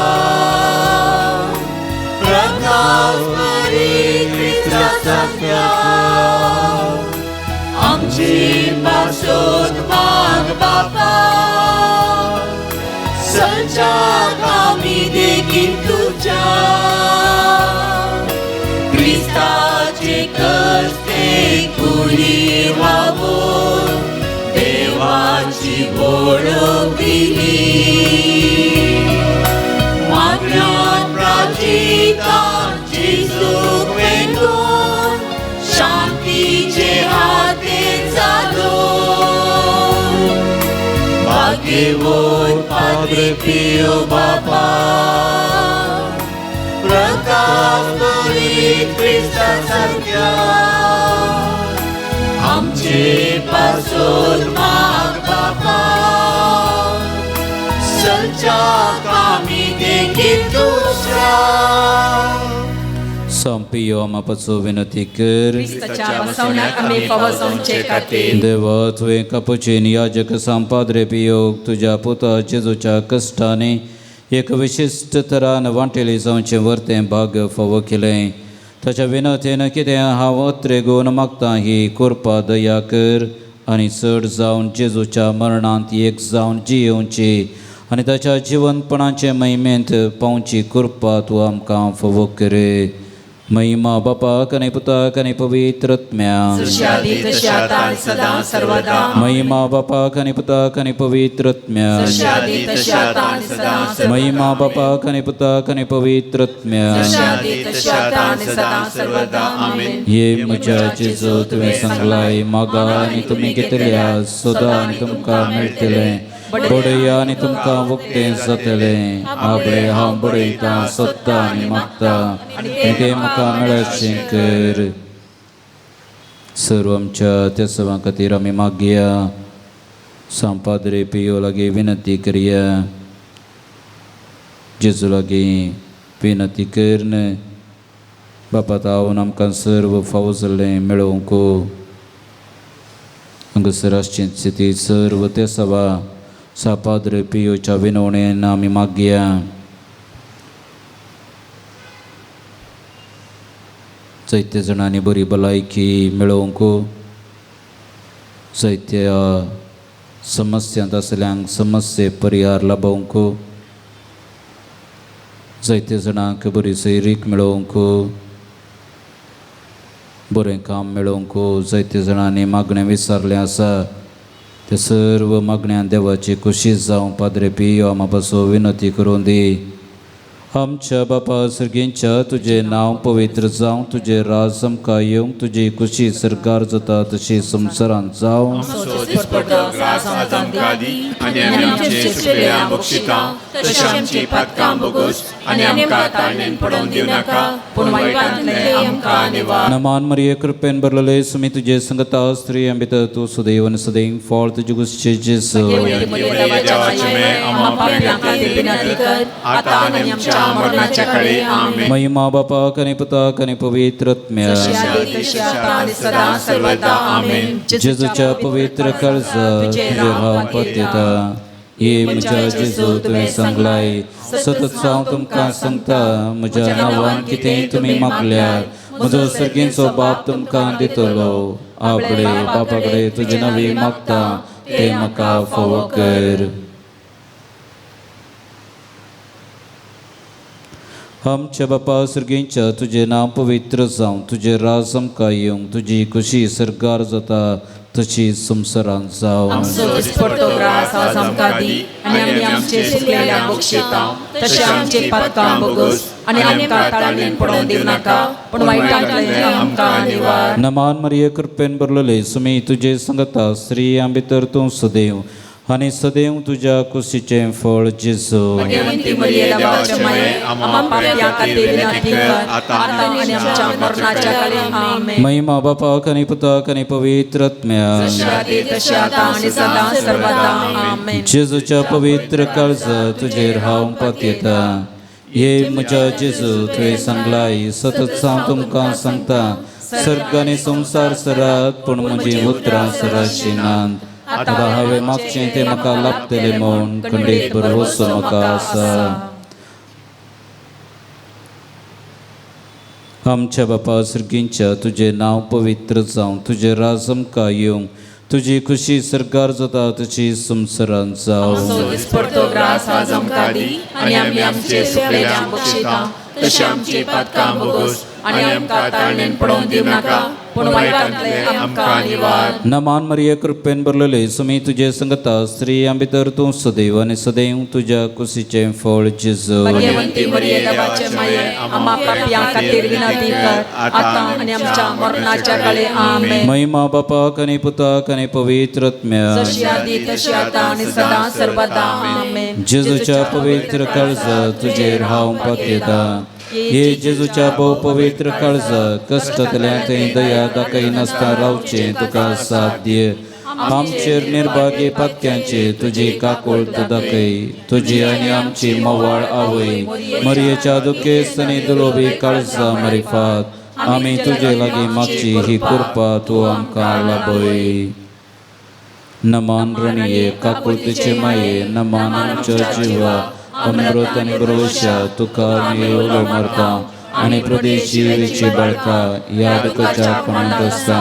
प्रकाश बरी क्रिस्ता सारक्या, आमचे पासत माग बाबा, सलच्याक आमी देखीन तुज्या, क्रिस्ताचे कश्टे कुडी वावून देवाची वळख दिली, मागण्यांत प्राचितान जेजूक वेंगून शांतीचे हाते जालो. भाग्यवान पाद्रे पियो बाबा, प्रकाश बरी क्रिस्ता सारक्या, आमचे पासत माग बाबा, सलच्याक आमी देखीन तुज्या. संपियो आमापाचो विनंती कर. क्रिस्ताच्या बसवण्याक आमी फावो जावचे खातीर. देवा तुवें कपुचीन याजक सांपाद्रे पियोग तुज्या पुता जेजूच्या कश्टांनी एक विशिश्ट तरान वांटेली जावचें वर्तें भाग्य फावो केलें. ताच्या विनंतीन कितें हांव अत्रेगून मागता ही कृपा दया कर आनी चड जावन जेजूच्या मरणांत एक जावन जियेवची आनी ताच्या जिवनपणाचे महिमेंत पावची कृपा तूं आमकां फावो कर. महिमा बापाक आनी पुताक आनी पवित्र आत्म्याक. जशी आदी तशी आतां आनी सदां सर्वदा. महिमा बापाक आनी पुताक आनी पवित्र आत्म्याक. जशी आदी तशी आतां आनी सदां सर्वदा. महिमा बापाक आनी पुताक आनी पवित्र आत्म्याक. जशी आदी तशी आतां आनी सदां सर्वदा. आमेन. हे म्हज्या जेजू तुवें सांगलाय मागा आनी तुमी घेतल्या सदां आनी तुमकां मेळटलें, बडया आनी तुमकां उक्तें जातलें. आबळे हांव बडयतां सोदता आनी मागता आनी तें म्हाका मेळचें कर. सर्व आमच्या त्या सभां खातीर आमी मागया. सांपाद्रे पियो लागीं विनंती करया, जेजू लागीं विनंती करन बापा तावन आमकां सर्व फावो जाल्लें मेळोवंक. हांगासर आसची स्थिती सर्व त्या सभा सापाद्रे पियोच्या विनवणेन आमी मागया. जायत्या जाणांनी बरी भलायकी मेळोवंक, जायत्या समस्यांत आसल्यांक समस्ये परिहार लाभोवंक, जायत्या जाणांक बरी सैरीक मेळोवंक, बरें काम मेळोवंक, जायत्या जाणांनी मागणें विचारलें आसा ते सर्व मागण्यान देवाची खुशी जावं पाद्रे पियो आमा पासो विनंती करूं दी. आमच्या बापा सर्गींच्या तुजें नांव पवित्र जावं, तुजें राज आमकां येवंक, तुजी खुशी सरकार जाता तशी संवसारांत जावं. आमचो दिसपट्टो ग्रास आज आमकां दी आनी आमी आमचे चुकलेल्यांक बक्षिता तशी आमची पातकां पातकां भोगोस आनी आमकां ताळणेन पडोवन दिवं नाका, पूण वायटांतलें आमकां निवार. नमान मरिये, कृपेन भरलेले, सुमी तुजे संगता, स्त्रियां भितर तूं सुदैव आनी सदैव फळ तुजे कुशीचें जेजू. भाग्यवंती मरिये, देवाची माय, आम्हा पाप्यां खातीर विनंती कर, आतां आनी आमच्या मरणाच्या काळी. आमेन. महिमा बापाक आनी पुताक आनी पवित्र आत्म्याक. जशी आदी तशी आतां आनी सदां सर्वदा. आमेन. जेजूच्या पवित्र काळजा तुजेर हांव पत्यता. ये म्हज्या जेजू, तुवें सांगलाय, सतत हांव तुमकां सांगता, म्हज्या नांवान कितें तुमी मागल्यार म्हजो सर्गींचो बाप तुमकां दितलो. आपले बापा कडेन तुजे नांवी मागता तें म्हाका फावो कर. आमच्या बापा सर्गींच्या, तुजें नांव पवित्र जावं, तुजें राज आमकां येवंक, तुजी खुशी सर्गार जाता तशी संवसारांत जावं. आमचो दिसपडतो ग्रास आज आमकां दी आनी आमी आमचे चुकलेल्यांक बक्षिता तशें आमचे पातकां भोगोस आनी आमकां ताळणेन पडोवन दिवं नाका, पूण वायटांतलें आमकां निवार. नमान मरिये, कृपेन भरलेले, सुमी तुजे संगता, स्त्रियां भितर तूं सदैव आनी सदैव तुज्या कुशीचें फळ जेजू. भाग्यवंती मरिये, देवाचे माये, आम्हा पाप्यां खातीर विनंती कर, आतां आनी आमच्या मरणाच्या काळी. आमेन. महिमा बापाक आनी पुताक आनी पवित्र आत्म्याक. जशी आदी तशी आतां आनी सदां सर्वदा. आमेन. जेजूच्या पवित्र काळजा तुजेर हांव पातयेता. हे म्हज्या जेजू, तुवें सांगलाय, सतत हांव तुमकां सांगता, सर्ग आनी संवसार सरात, पूण म्हजीं उतरां सराची नात. आतां हांवें मागचें तें म्हाका लाभतलें म्हूण खंडीत भरवंसो म्हाका आसा. आमच्या बापा सर्गींच्या, तुजें नांव पवित्र जावं, तुजें राज आमकां येवंक, तुजी खुशी सर्गार जाता तशी संवसारांत जावं. आमचो दिसपडतो ग्रास आज आमकां दी आनी आमी आमचे चुकलेल्यांक बक्षिता तशें आमची पातकां भोगोस आनी आमकां ताळणेन पडोवन दिवं नाका, पूण वायटांतलें आमकां निवार. नमान मरिये, कृपेन भरलेले, सुमी तुजे संगता, स्त्रियां भितर तूं सदैव आनी सदैव तुज्या कुशीचें फळ जेजू. भाग्यवंती मरिये, देवाचे माये, आम्हा पापयां खातीर विनंती कर, आतां आनी आमच्या मरणाच्या काळी. आमेन. महिमा बापाक आनी पुताक आनी पवित्र आत्म्याक. जशी आदी तशी आतां आनी सदां सर्वदा. आमेन. जेजूच्या पवित्र काळजा तुजेर हांव पातयेता. हे जेजूच्या भोव पवित्र काळजा, कश्टांतल्यान थंय दया दाखयनासतना रावचें तुका साध्य. आमचेर निर्भागी पातक्यांचे तुजी काकुळट दाखय. तुजी आनी आमची मोवाळ आवय मरियेच्या दुखेस्त आनी दुलोबी काळजा मारिफात आमी तुजे लागीं मागची ही कृपा तूं आमकां लाभय. नमान रणये, काकुळतीचे माये, नमान आमच्या जिवा, अमृत आनी भरवशा, तुका आमी उलो मारता आनी प्रदेशी बाळका ह्या दुखाच्या कोणांत आसता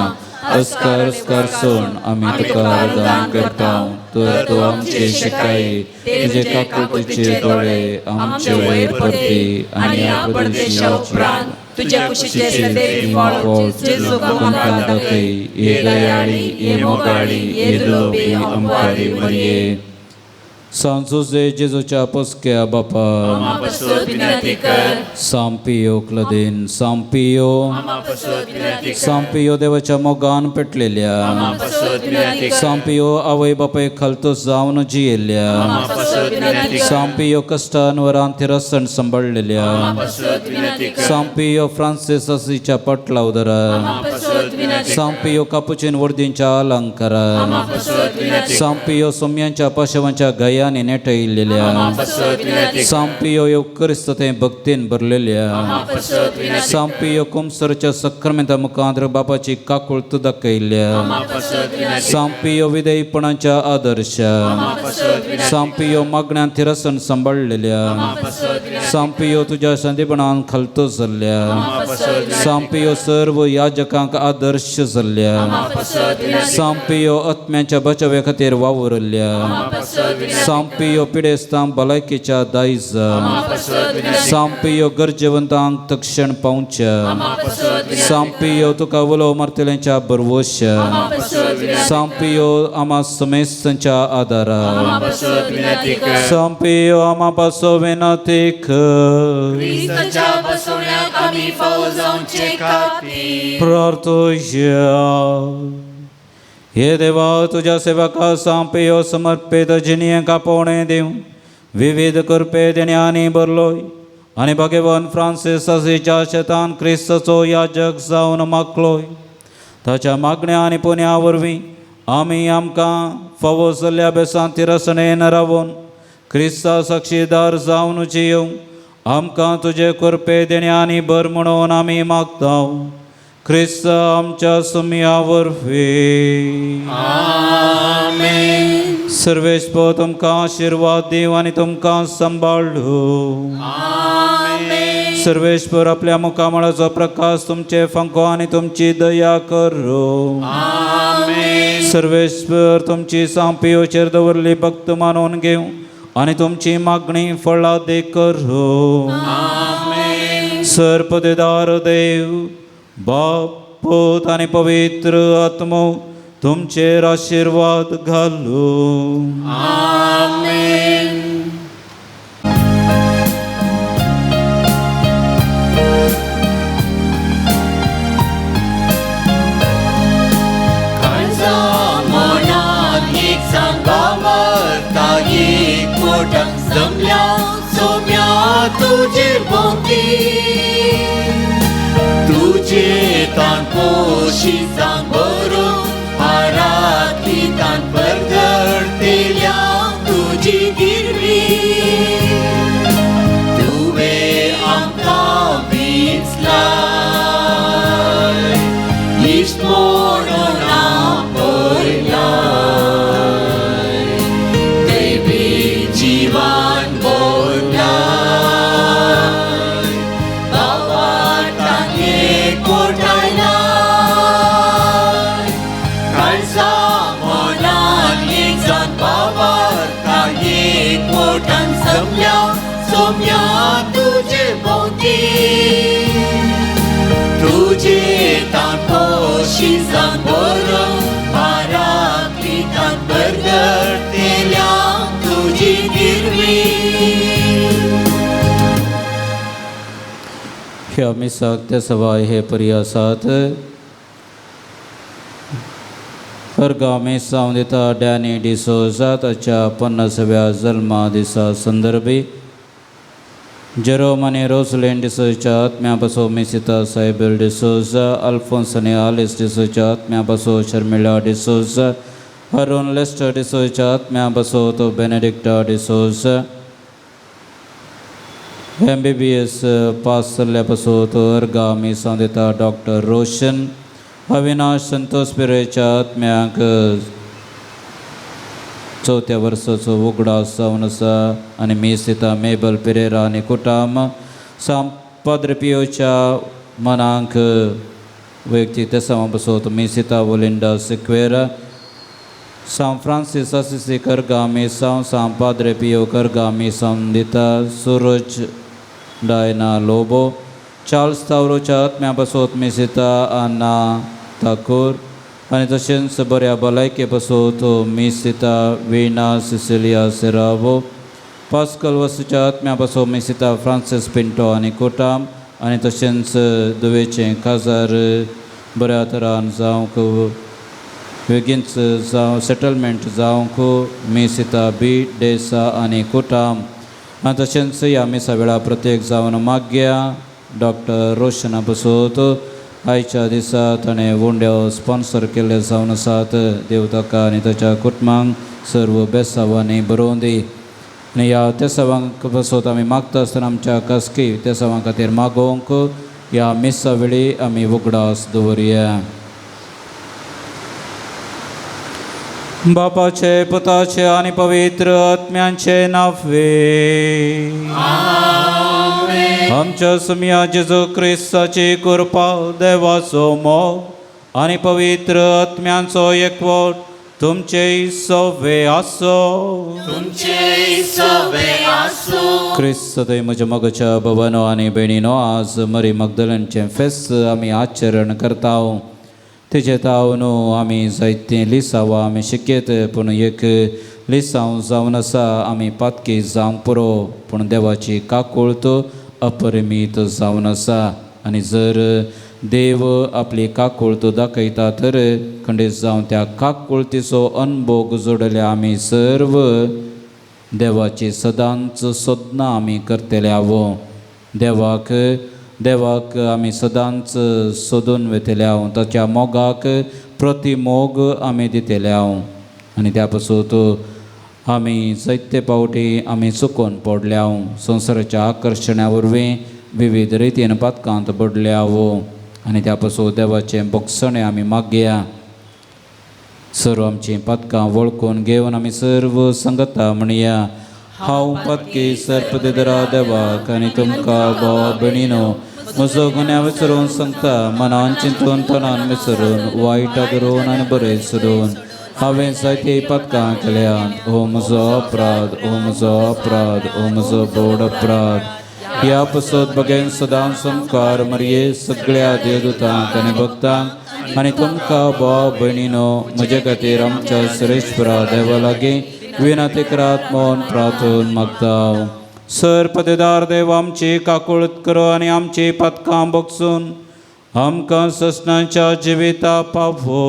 अस्कार अस्कार सोण आमी तुका आराधन करता. तर तूं आमचे शिकाय, तुजे काकुळतीचे दोळे आमचे वयर परती आनी ह्या प्रदेशा उपरांत तुज्या कुशीचे सदैव फळ जेजू आमकां दाखय. हे दयाळी, हे मोगाळी, हे दुलोबी आमकारी मरिये, सांत जुझे जेजूच्या पसक्या बापा, आम्हा पासत विनंती कर. सांपियो क्लदीन, सांपियो, आम्हा पासत विनंती कर. सांपियो देवाच्या मोगान पेटलेल्या, आम्हा पासत विनंती कर. सांपियो आवय बापाय खालतो जावन जियेल्ल्या, आम्हा पासत विनंती कर. सांपियो कश्टान वरान थिरसण सांबाळलेल्या, आम्हा पासत विनंती कर. सांपियो फ्रांसीस असीच्या पाटलावदरा, आम्हा पासत विनंती कर. सांपियो कापुचीन वर्दींच्या अलंकारा, आम्हा पासत विनंती कर. सांपियो सोम्यांच्या पाशवांच्या गयानी नेटयिल्ल्या, आम्हा पासत विनंती कर. सांपियो येवकरिस्त ते भक्तीन भरलेल्या, आम्हा पासत विनंती कर. सांपियो कुमसरच्या सक्रमेंता मुखांत बापाची काकुळत दाखयल्ल्या, आम्हा पासत विनंती कर. सांपियो विधेयपणाच्या आदर्श, आम्हा पासत विनंती कर. सांपियो मागण्यान थिरसण सांबाळलेल्या, आम्हा पासत विनंती कर. सांपियो तुज्या शांतीपणान खालतो जाल्ल्या, आम्हा पासत विनंती कर. सांपियो सर्व याजकांक आदर्श जाल्ल्या, आम्हा पासत विनंती कर. सांपियो आत्म्यांच्या बचाव्या खातीर वावुरल्या, आम्हा पासत विनंती कर. सांपियो पिडेस्तांक भलायकेच्या दायज, आम्हा पासत विनंती कर. सांपियो गरजेवंतांक तक्षण पावच्या, आम्हा पासत विनंती कर. सांपियो तुका उलो मारतल्यांच्या बरवश्या, आम्हा पासत विनंती कर. सांपियो आमा समेस्तांच्या आदारा, आम्हा पासत विनंती कर. सांपियो आमा पासो विनंती कर. क्रिस्ताच्या बसवण्याक आमी फावो जावचे खातीर प्रार्थोया. हे देवा, तुझ्या सेवका सांपियो समर्पित जिणयेक आपोवणें दिवं विविध कृपे देण्यांनी भरलोय आनी भगवान फ्रांसीस असीच्या शेतान क्रिस्ताचो याजक जावन मागलोय. ताच्या मागण्या आनी पुण्या वरवीं आमी आमकां फावो जाल्ल्या बेसांत तिरसणेन रावून क्रिस्ता साक्षीदार जावन जियोवंक आमकां तुजे कृपे देण्यांनी भर म्हणून आमी मागता. क्रिस्त आमच्या सुमया वरवीं. सर्वेस्पर तुमकां आशिर्वाद दिवं आनी तुमकां सांबाळूं. सर्वेस्पर आपल्या मुखामळाचो प्रकाश तुमचे फांको आनी तुमची दया करूं. सर्वेस्पर तुमची सांपियोचेर दवरली भक्त मानून घेवं आनी तुमची मागणी फळादीक करूं. सर्पदेदार देव बाप पूत आनी पवित्र आत्मो तुमचेर आशिर्वाद घालूं. काळजा मनात एक सांगावरता एक मोठा जमल्या सोम्या तुजे भोंवती तुजे तान पोशी सांग बरोवन आरातली तान परगडतेल्या तुजी गिरवी तुवें आमकां विंचलाय इश्ट म्हणून आपयलाय देवी जिवान बोलाय बाबाटान एकवटायलाय काळजा मनान एक जावन बाबाटा एकवटान जमल्या सोम्या तुजे भोंवती तुजे तान पोशी जावन बरोवन आराखली तान परगडतेल्या तुजी गिरवी. ह्या मिसाक ते सवाय हे परी आसात. अर्गा मिसांव दिता डॅनी डिसोजा ताच्या 50व्या जल्मा दिसा संदर्भी जेरोम आनी रोजलेन डिसोच्या आत्म्या पासो मिसिता सायबेल डिसोजा, अल्फोन्स आनी आलिस डिसोच्या आत्म्या पासो शर्मिळा डिसोजा, अरुण लेस्टर डिसोच्या आत्म्या पासो तो बेनेडिक्टा डिसोजा, MBBS पास जाल्ल्या पासत अर्गा मिसांव दिता डॉक्टर रोशन अविनाश संतोष पिरेच्या आत्म्याक 4थ्या वर्साचो उगडास जावन आसा आनी मीस दिता मेबल पिरेरा आनी कुटाम साम पाद्र पियोच्या मनांक वैयक्तीक तेसांवा पासत मीस दिता वोलिंडा सिक्वेरा, सांव फ्रांसीस आसिसी करगा मिसांव, सांव पाद्रे पियो करगा मिसांव दिता सुरज डायना लोबो, चार्ल्स तावरोच्या आत्म्या पासत मीस दिता अन्ना ठाकूर आनी तशेंच बऱ्या भलायके पासत मीस दिता वीणा सिसिलिया सेरावो, पास्कल वसूच्या आत्म्या पासत मीस दिता फ्रांसीस पिंटो आनी कोटाम आनी तशेंच दुवेचें काजार बऱ्या तरान जावंक बेगीनच जावं सेटलमेंट जावंक मीस दिता बी डेसा आनी कोटाम आनी तशेंच ह्या मिसा वेळा प्रत्येक जावन माग्या डॉक्टर रोशना पासत आयच्या दिसा ताणें वुंड्यो स्पॉन्सर केल्ले जावन आसात. देव ताका आनी ताच्या कुटुंबांक सर्व बेसांवांनी बरोवन दी आनी ह्या तेसावांक पासत आमी मागता आसतना आमच्या खासगी तेसावां खातीर मागोवंक ह्या मिसा वेळी आमी उगडास दवरुया. बापाचे पुताचे आनी पवित्र आत्म्यांचे नावे आमच्या सुमया जेजू क्रिस्ताची कृपा देवाचो मोग आनी पवित्र आत्म्यांचो एकवट तुमचे सवे आसो. तुमचे सवे आसूं. क्रिस्त थंय म्हज्या मोगाच्या भवनो आनी भयणीनो, आज मरी मगदलनचें फेस्त आमी आचरण करता. तिजे ताव न्हू आमी जायतीं लिसांवां आमी शिकयत, पूण एक लिसांव जावन आसा आमी पातकी जावंक पुरो, पूण देवाची काकूळत अपरिमीत जावन आसा. आनी जर देव आपली काकूळत दाखयता तर खंडीत जावन त्या काकूळतीचो अनभोग जोडल्या आमी सर्व देवाची सदांच सोदनां आमी करतले आवो. देवाक देवाक आमी सदांच सोदून वयतले हांव, ताच्या मोगाक प्रतिमोग आमी दितले हांव. आनी त्या पासून आमी जायते पावटी आमी चुकोन पडल्या हांव, संवसाराच्या आकर्शणा वरवीं विविध रितीन पातकांत पडल्या हांव. आनी त्या पासून देवाचें बोगसणें आमी मागया. सर्व आमचीं पातकां वळखून घेवन आमी सर्व संगता म्हणया. हांव पातकी सर्पदेदरा देवाक आनी तुमकां भाव भयणीनो म्हजो गुन्यांव विसरून सांगता. मनान चिंतून तणान विसरून वायट करून आनी बरें सोडून हांवें जायतीं पातकां केल्यांत. हो म्हजो अपराध, हो म्हजो अपराध, हो म्हजो बोड अपराध. ह्या पसत बगेन सदां संकार मरये सगळ्या देवदूतांक आनी भक्तांक आनी तुमकां भाव भयणीनो म्हजे खातीर आमच्या सुरेश्वरा देवा लागीं विनंती करात म्हूण प्रार्थून मागता. सर पदेदार देव आमची काकुळत करो आनी आमची पातकां बगसून आमकां ससनाच्या जिविता पावो.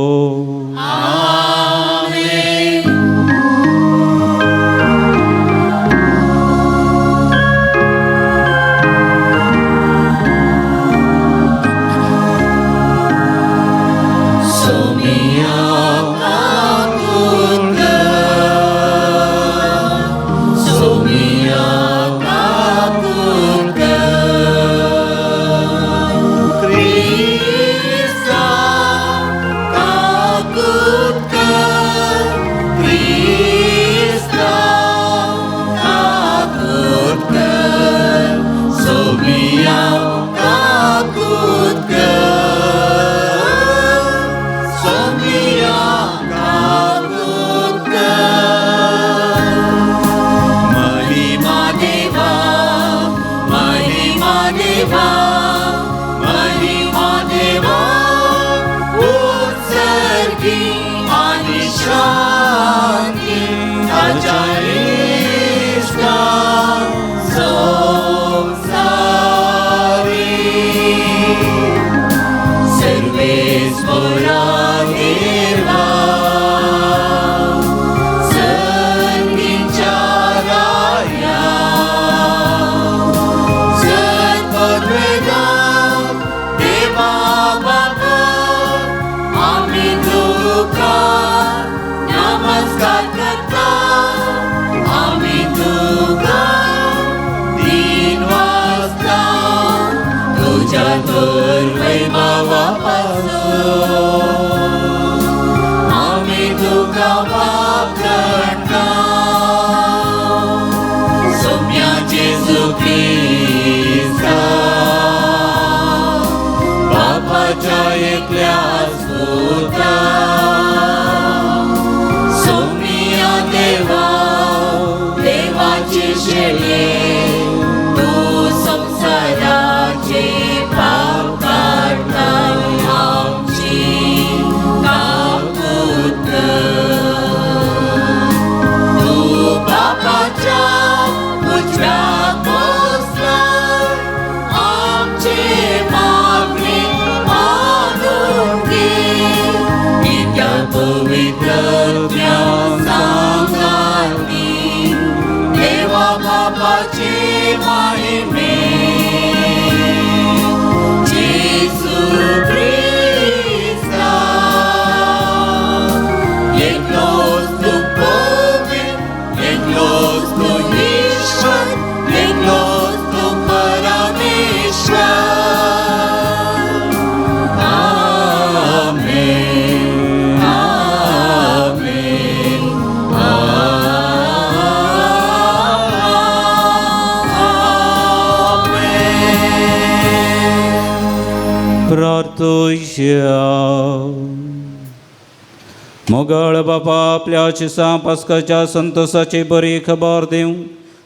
मोगळ बापा आपल्या शिसां पास्काच्या संतोषाची बरी खबर दिवं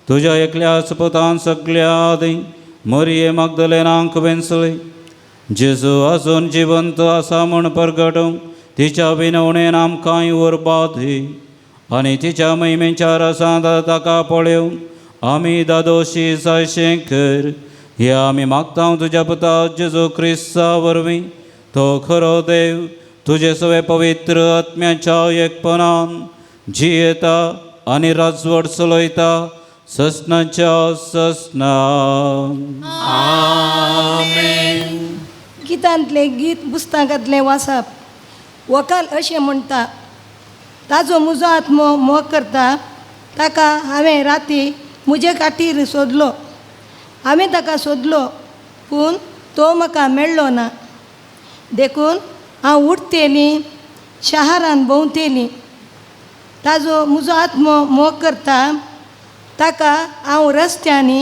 तुज्या एकल्याच पुतान सगल्या आदी मरिये मागदलेनांक वेंचले. जेजू अजून जिवंत आसा म्हूण परगटूंक तिच्या विनवणेन आमकांय उर्बा दी आनी तिच्या महिमेच्या रसांत ताका पळोवन आमी दादोशी जायशें कर. ह्या आमी मागता तुज्या पुता जेजू क्रिस्ता वरवीं तो खरो देव तुजे सवे पवित्र आत्म्याच्या एकपणान जियेता आनी राजवट चलयता ससनाच्या ससना. गितांतलें गीत पुस्तकांतलें वाचप. वकाल अशें म्हणटा, ताजो म्हजो आत्मो मोग करता, ताका हांवें राती म्हजे खातीर सोदलो. हांवें ताका सोदलो पूण तो म्हाका मेळ्ळो ना. देखून हांव उठतेली शहरान भोंवतेली. ताजो म्हजो आत्मो मोग करता, ताका हांव रस्त्यांनी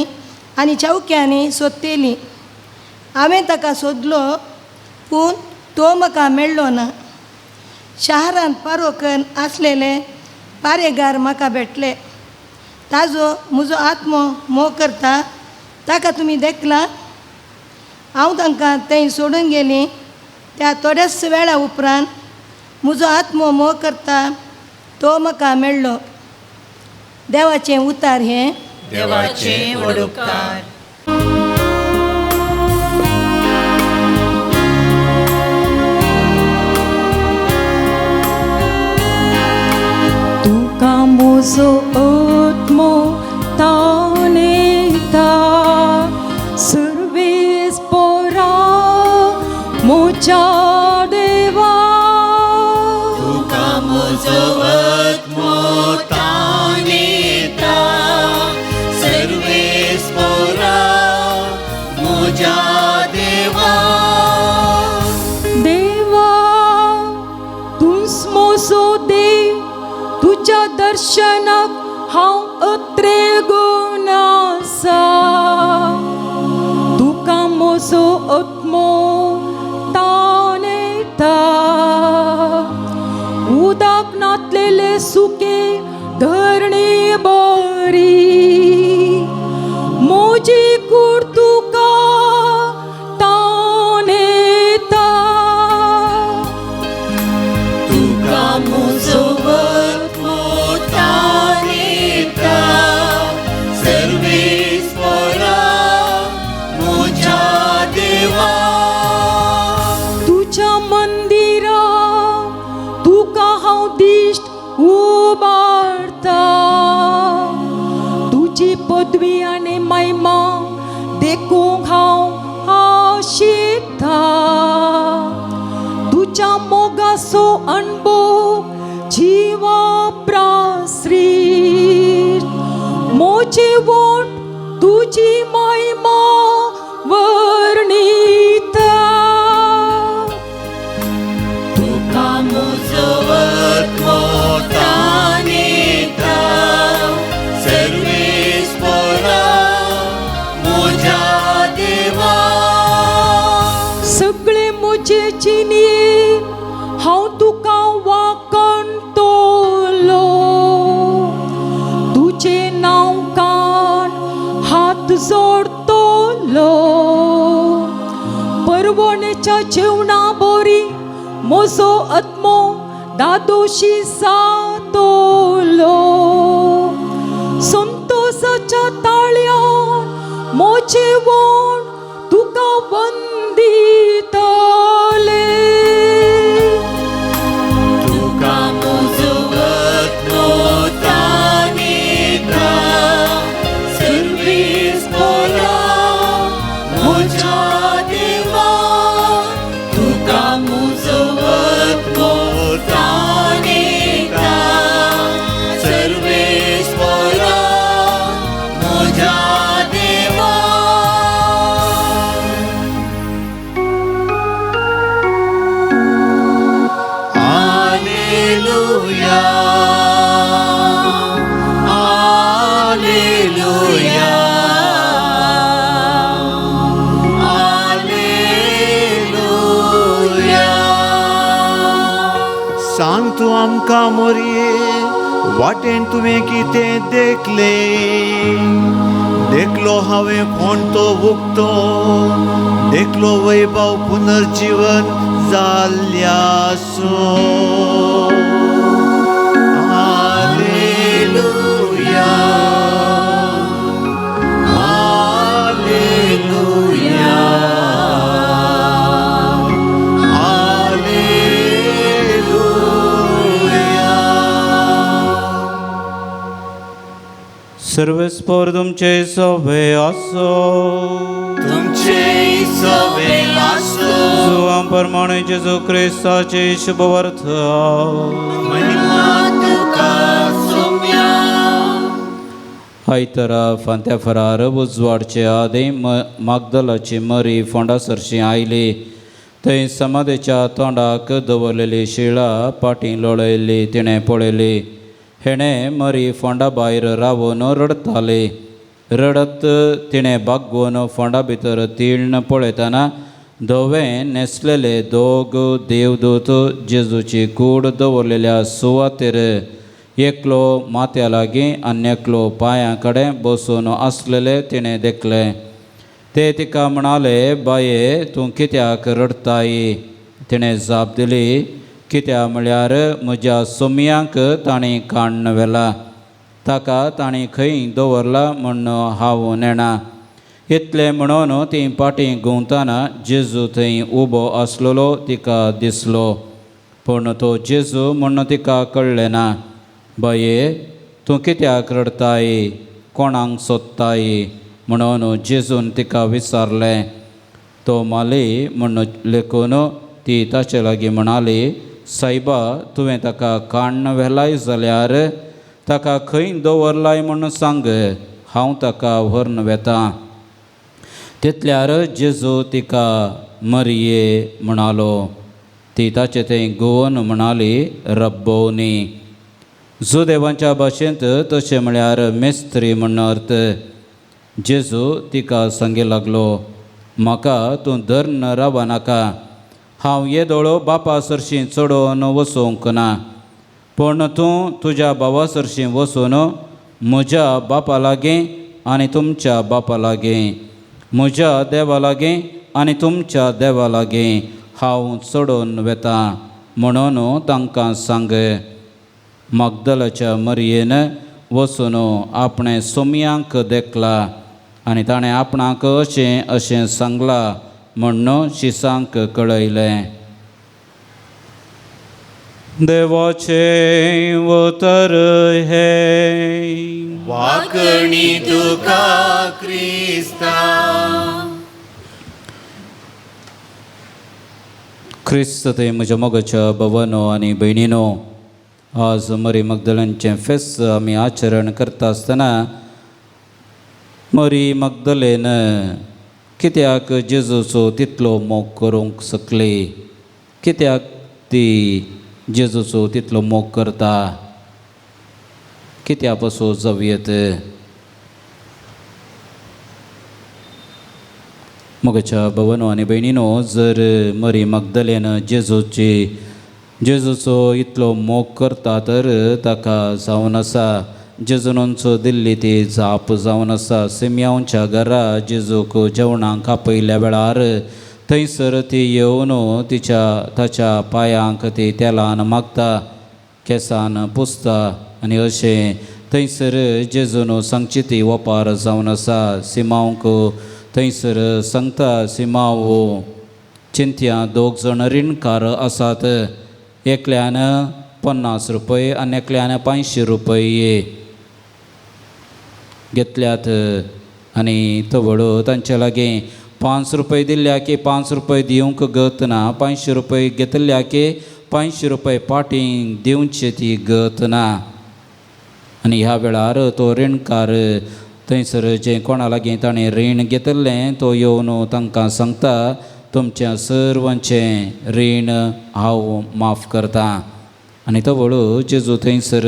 आनी चौक्यांनी सोदतेली. हांवें ताका सोदलो पूण तो म्हाका मेळ्ळो ना. शहरांत पारोकन आसलेले पारेगार म्हाका भेटले. ताजो म्हजो आत्मो मोग करता, ताका तुमी देखला. हांव तांकां थंय सोडून गेली. त्या थोड्याच वेळा उपरांत म्हजो आत्मो मोग करता तो म्हाका मेळ्ळो. देवाचें उतार हें. देवाचें व्हड उपकार. तुका म्हजो आत्मो तानेता, सर्वेस पोरा म्हज्या देवा. तुका म्हजो आत्मो तानेता, सर्वेस पोरा म्हज्या देवा. देवा तूंच म्हजो देव, तुज्या दर्शनाक हांव अत्रेगून आसा. तुका म्हजो आत्मो तानेता, उदक नातलेले सुके धरणी बरी. म्हजी कूड तुका तानेता. तुका म्हजो आत्मो तानेता, सर्वेस पोरा म्हज्या देवा. तुज्या मंदिरा तुका हांव दिश्ट उबारता. तुजी पदवी आनी महिमा देखूंक हांव आशिता. तुज्या मोगाचो अणभव जिवा प्राश्रीत. म्हजे वोट तुजी महिमा वर्णिता. तुका म्हजो आत्मो तानेता, सर्वेस पोरा म्हज्या देवा. सगळे म्हजे जिणेंत हांव तुका वाकणतलो. तुजें नांव कान हात जोडतलो. परवणेच्या जेवणा बोरी म्हजो आत्मो दादोशी जातलो. संतोसाच्या ताळ्यान म्हजें वोण तुका वंदितले. तुका म्हजो आत्मो तानेता, सर्वेस पोरा म्हज्या देवा. तुका म्हजो आत्मो तानेता, सर्वेस पोरा म्हज्या देवा. Alleluia, Alleluia, Alleluia. सांग तूं आमकां मोरये, वाटेन तुवें कितें देखलें. देखलो हांवें कोण तो उक्तो, देखलो वैभव पुनर्जीवन जाल्ल्यासो. Alleluia, Alleluia, Alleluia. सर्वेस्पर तुमचे सवे आसो. तुमचे सवे आसो. जुवां प्रमाणे जेजू क्रिस्ताचे शुभवर्थ. महिमा तुका सोम्या. आयतारा फांत्या फरार उजवाडचे आदीं मागदलाची मरी फोंडा सरशी आयली. थंय समाधेच्या तोंडाक दवरलेली शिळा पाटी लोळयल्ली तिणें पळयली. हेणें मरी फोंडा भायर रावून रडताली. रडत तिणें बागोवन फोंडा भितर तीर्ण पळयतना धवें न्हेसलेले दोग देवदूत जेजूची कूड दवरलेल्या सुवातेर एकलो माथ्या लागीं आनी एकलो पांयां कडेन बसून आसलेले तिणें देखलें. ते तिका म्हणाले, बाये तूं कित्याक रडताय? तिणें जाप दिली, कित्याक म्हळ्यार म्हज्या सोमयांक तांणी काण्ण व्हेला, ताका तांणी खंय दवरला म्हूण हांव नेणा. इतलें म्हणून ती पाटी घुंवतना जेजू थंय उबो आसलेलो तिका दिसलो, पूण तो जेजू म्हूण तिका कळ्ळें ना. बाये तूं कित्याक रडताय? कोणाक सोदताय? म्हणून जेजून तिका विचारलें. तो माली म्हूण लेखून ती ताचे लागीं म्हणाली, सायबा तुवें ताका काण्ण व्हेलाय जाल्यार ताका खंय दवरलाय म्हूण सांग, हांव ताका व्हरून वेतां. तितल्यार जेजू तिका मरये म्हणालो. ती ताचे थंय गोवन म्हणाली, रब्बोनी. जुदेवांच्या भाशेंत तशें म्हळ्यार मेस्त्री म्हूण अर्थ. जेजू तिका सांगी लागलो, म्हाका तूं धरून रावनाका, हांव येदोळो बापा सरशीं चडोवन वचूंक ना, पूण तूं तुज्या भावा सरशीं वचून म्हज्या बापा लागीं आनी तुमच्या बापा लागीं, म्हज्या देवा लागीं आनी तुमच्या देवा लागीं हांव चडोवन वेतां म्हणून तांकां सांग. मागदलाच्या मरयेन वचून आपणें सोमयांक देखला आनी ताणें आपणाक अशें अशें सांगलां म्हण्ण शिसांक कळयलें. देवाचें उतर हें. वाकणी तुका क्रिस्ता. क्रिस्त ते म्हज्या मोगाच्या भवनो आनी भयणीनो, आज मरी मगदलनचें फेस्त आमी आचरण करता आसतना मरी मगदलेन कित्याक जेजूचो तितलो मोग करूंक शकली? कित्याक ती जेजूचो तितलो मोग करता? कित्या पासून जावयेत? मोगाच्या भवनो आनी भयणीनो, जर मरी मगदलेन जेजूचो इतलो मोग करता तर ताका जावन आसा जेजूनचो दिल्ली ती जाप जावन आसा. सिमयांवच्या घरा जेजूक जेवणाक आपयल्या वेळार थंयसर ती येवन तिच्या ताच्या पांयांक ती तेलान मागता, केसान पुसता आनी अशें थंयसर जेजून सांगची ती ओपार जावन आसा. सिमांवक थंयसर सांगता, सिमांव चिंतया दोग जाण रिणकार आसात, एकल्यान 50 रुपये आनी एकल्यान 500 रुपये घेतल्यात आनी तवळ तांचे लागीं 5 रुपये दिल्ल्या की 5 रुपये दिवंक गत ना, 500 रुपये घेतल्या की 500 रुपये पाटी दिवचे ती गत ना. आनी ह्या वेळार तो रिणकार थंयसर जें कोणा लागीं ताणें रीण घेतिल्लें तो येवन तांकां सांगता, तुमच्या सर्वांचें रीण हांव माफ करतां. आनी तवळ जेजू थंयसर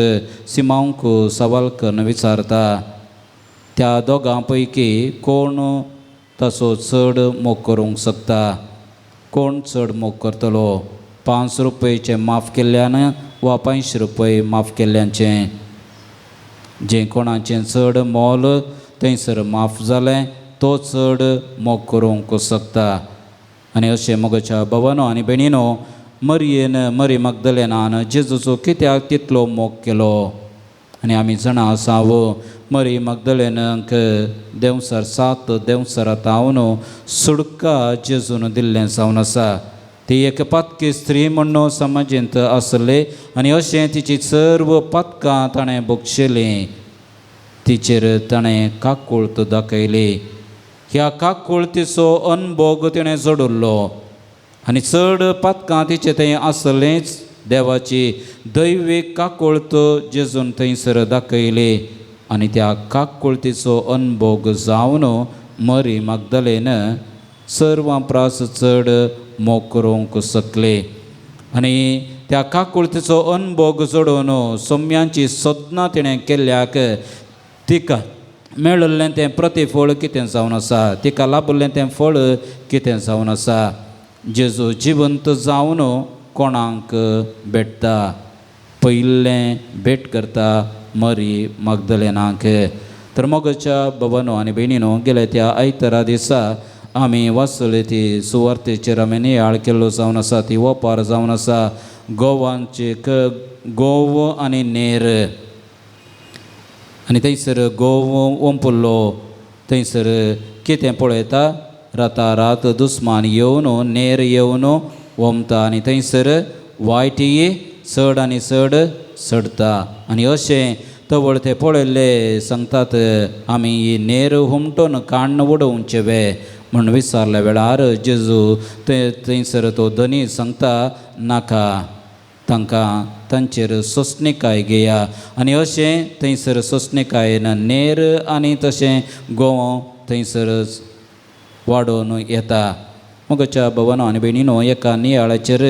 सिमांवक सवाल करून विचारता, त्या दोगां पैकी कोण तसो चड मोग करूंक शकता? कोण चड मोग करतलो? 5 रुपयेचें माफ केल्ल्यान वा 500 रुपये माफ केल्ल्याचें? जें कोणाचें चड मोल थंयसर माफ जालें तो चड मोग करूंक शकता. आनी अशें मोगाच्या भावानो आनी भयणीनो, मरयेन मरी मगदलेनान जेजूचो कित्याक तितलो मोग केलो? आनी आमी जाणा आसा मरी मगदलेनाक देंवसार 7 देंवसारां तावन सुडका जेजून दिल्लें जावन आसा. ती एक पातकी स्त्री म्हण्ण समाजेंत आसली आनी अशें तिची सर्व पातकां ताणें बक्षिलीं. तिचेर ताणें काकुळट दाखयली. ह्या काकुळतीचो अनभोग तिणें जोडिल्लो आनी चड पातकां तिचें थंय आसलेंच. देवाची दैवीक काकुळट जेजून थंयसर दाखयली आनी त्या काकुळतीचो अनभोग जावन मरी मागदलेन सर्वां प्रास चड मोग करूंक शकले. आनी त्या काकुळतीचो अनभोग जोडून सोम्यांची सोदनां तिणें केल्ल्याक तिका मेळिल्लें तें प्रतिफळ कितें जावन आसा, तिका लाभिल्लें तें फळ कितें जावन आसा. जेजू जिवंत जावन कोणाक भेटता, पयिल्लें भेट करता मरी मागदलेनाक. तर मोगाच्या भवनो आनी भयणीनो, गेले त्या आयतारा दिसा आमी वाचले ती सुवार्तेचेर आमी नियाळ केल्लो जावन आसा, ती ओपार जावन आसा गोवांचे गोव आनी नेर. आनी थंयसर गोव ओंपुल्लो, थंयसर कितें पळयता, रातारात दुस्मान येवन नेर येवन ओमता आनी थंयसर वायटी चड आनी चड चडता. आनी अशें तवळ ते पळयल्ले सांगतात आमी ही नेर हुमटून काण्ण उडोवचे वे म्हूण विचारल्या वेळार जेजू थंयसर तो धनी सांगता नाका, तांकां तांचेर सोंसणीकाय घेया. आनी अशें थंयसर सोंसणीकायेन नेर आनी तशें गोंव थंयसर वाडोवन येता. मोगाच्या भवनो आनी भयणीनो, एका नियाळाचेर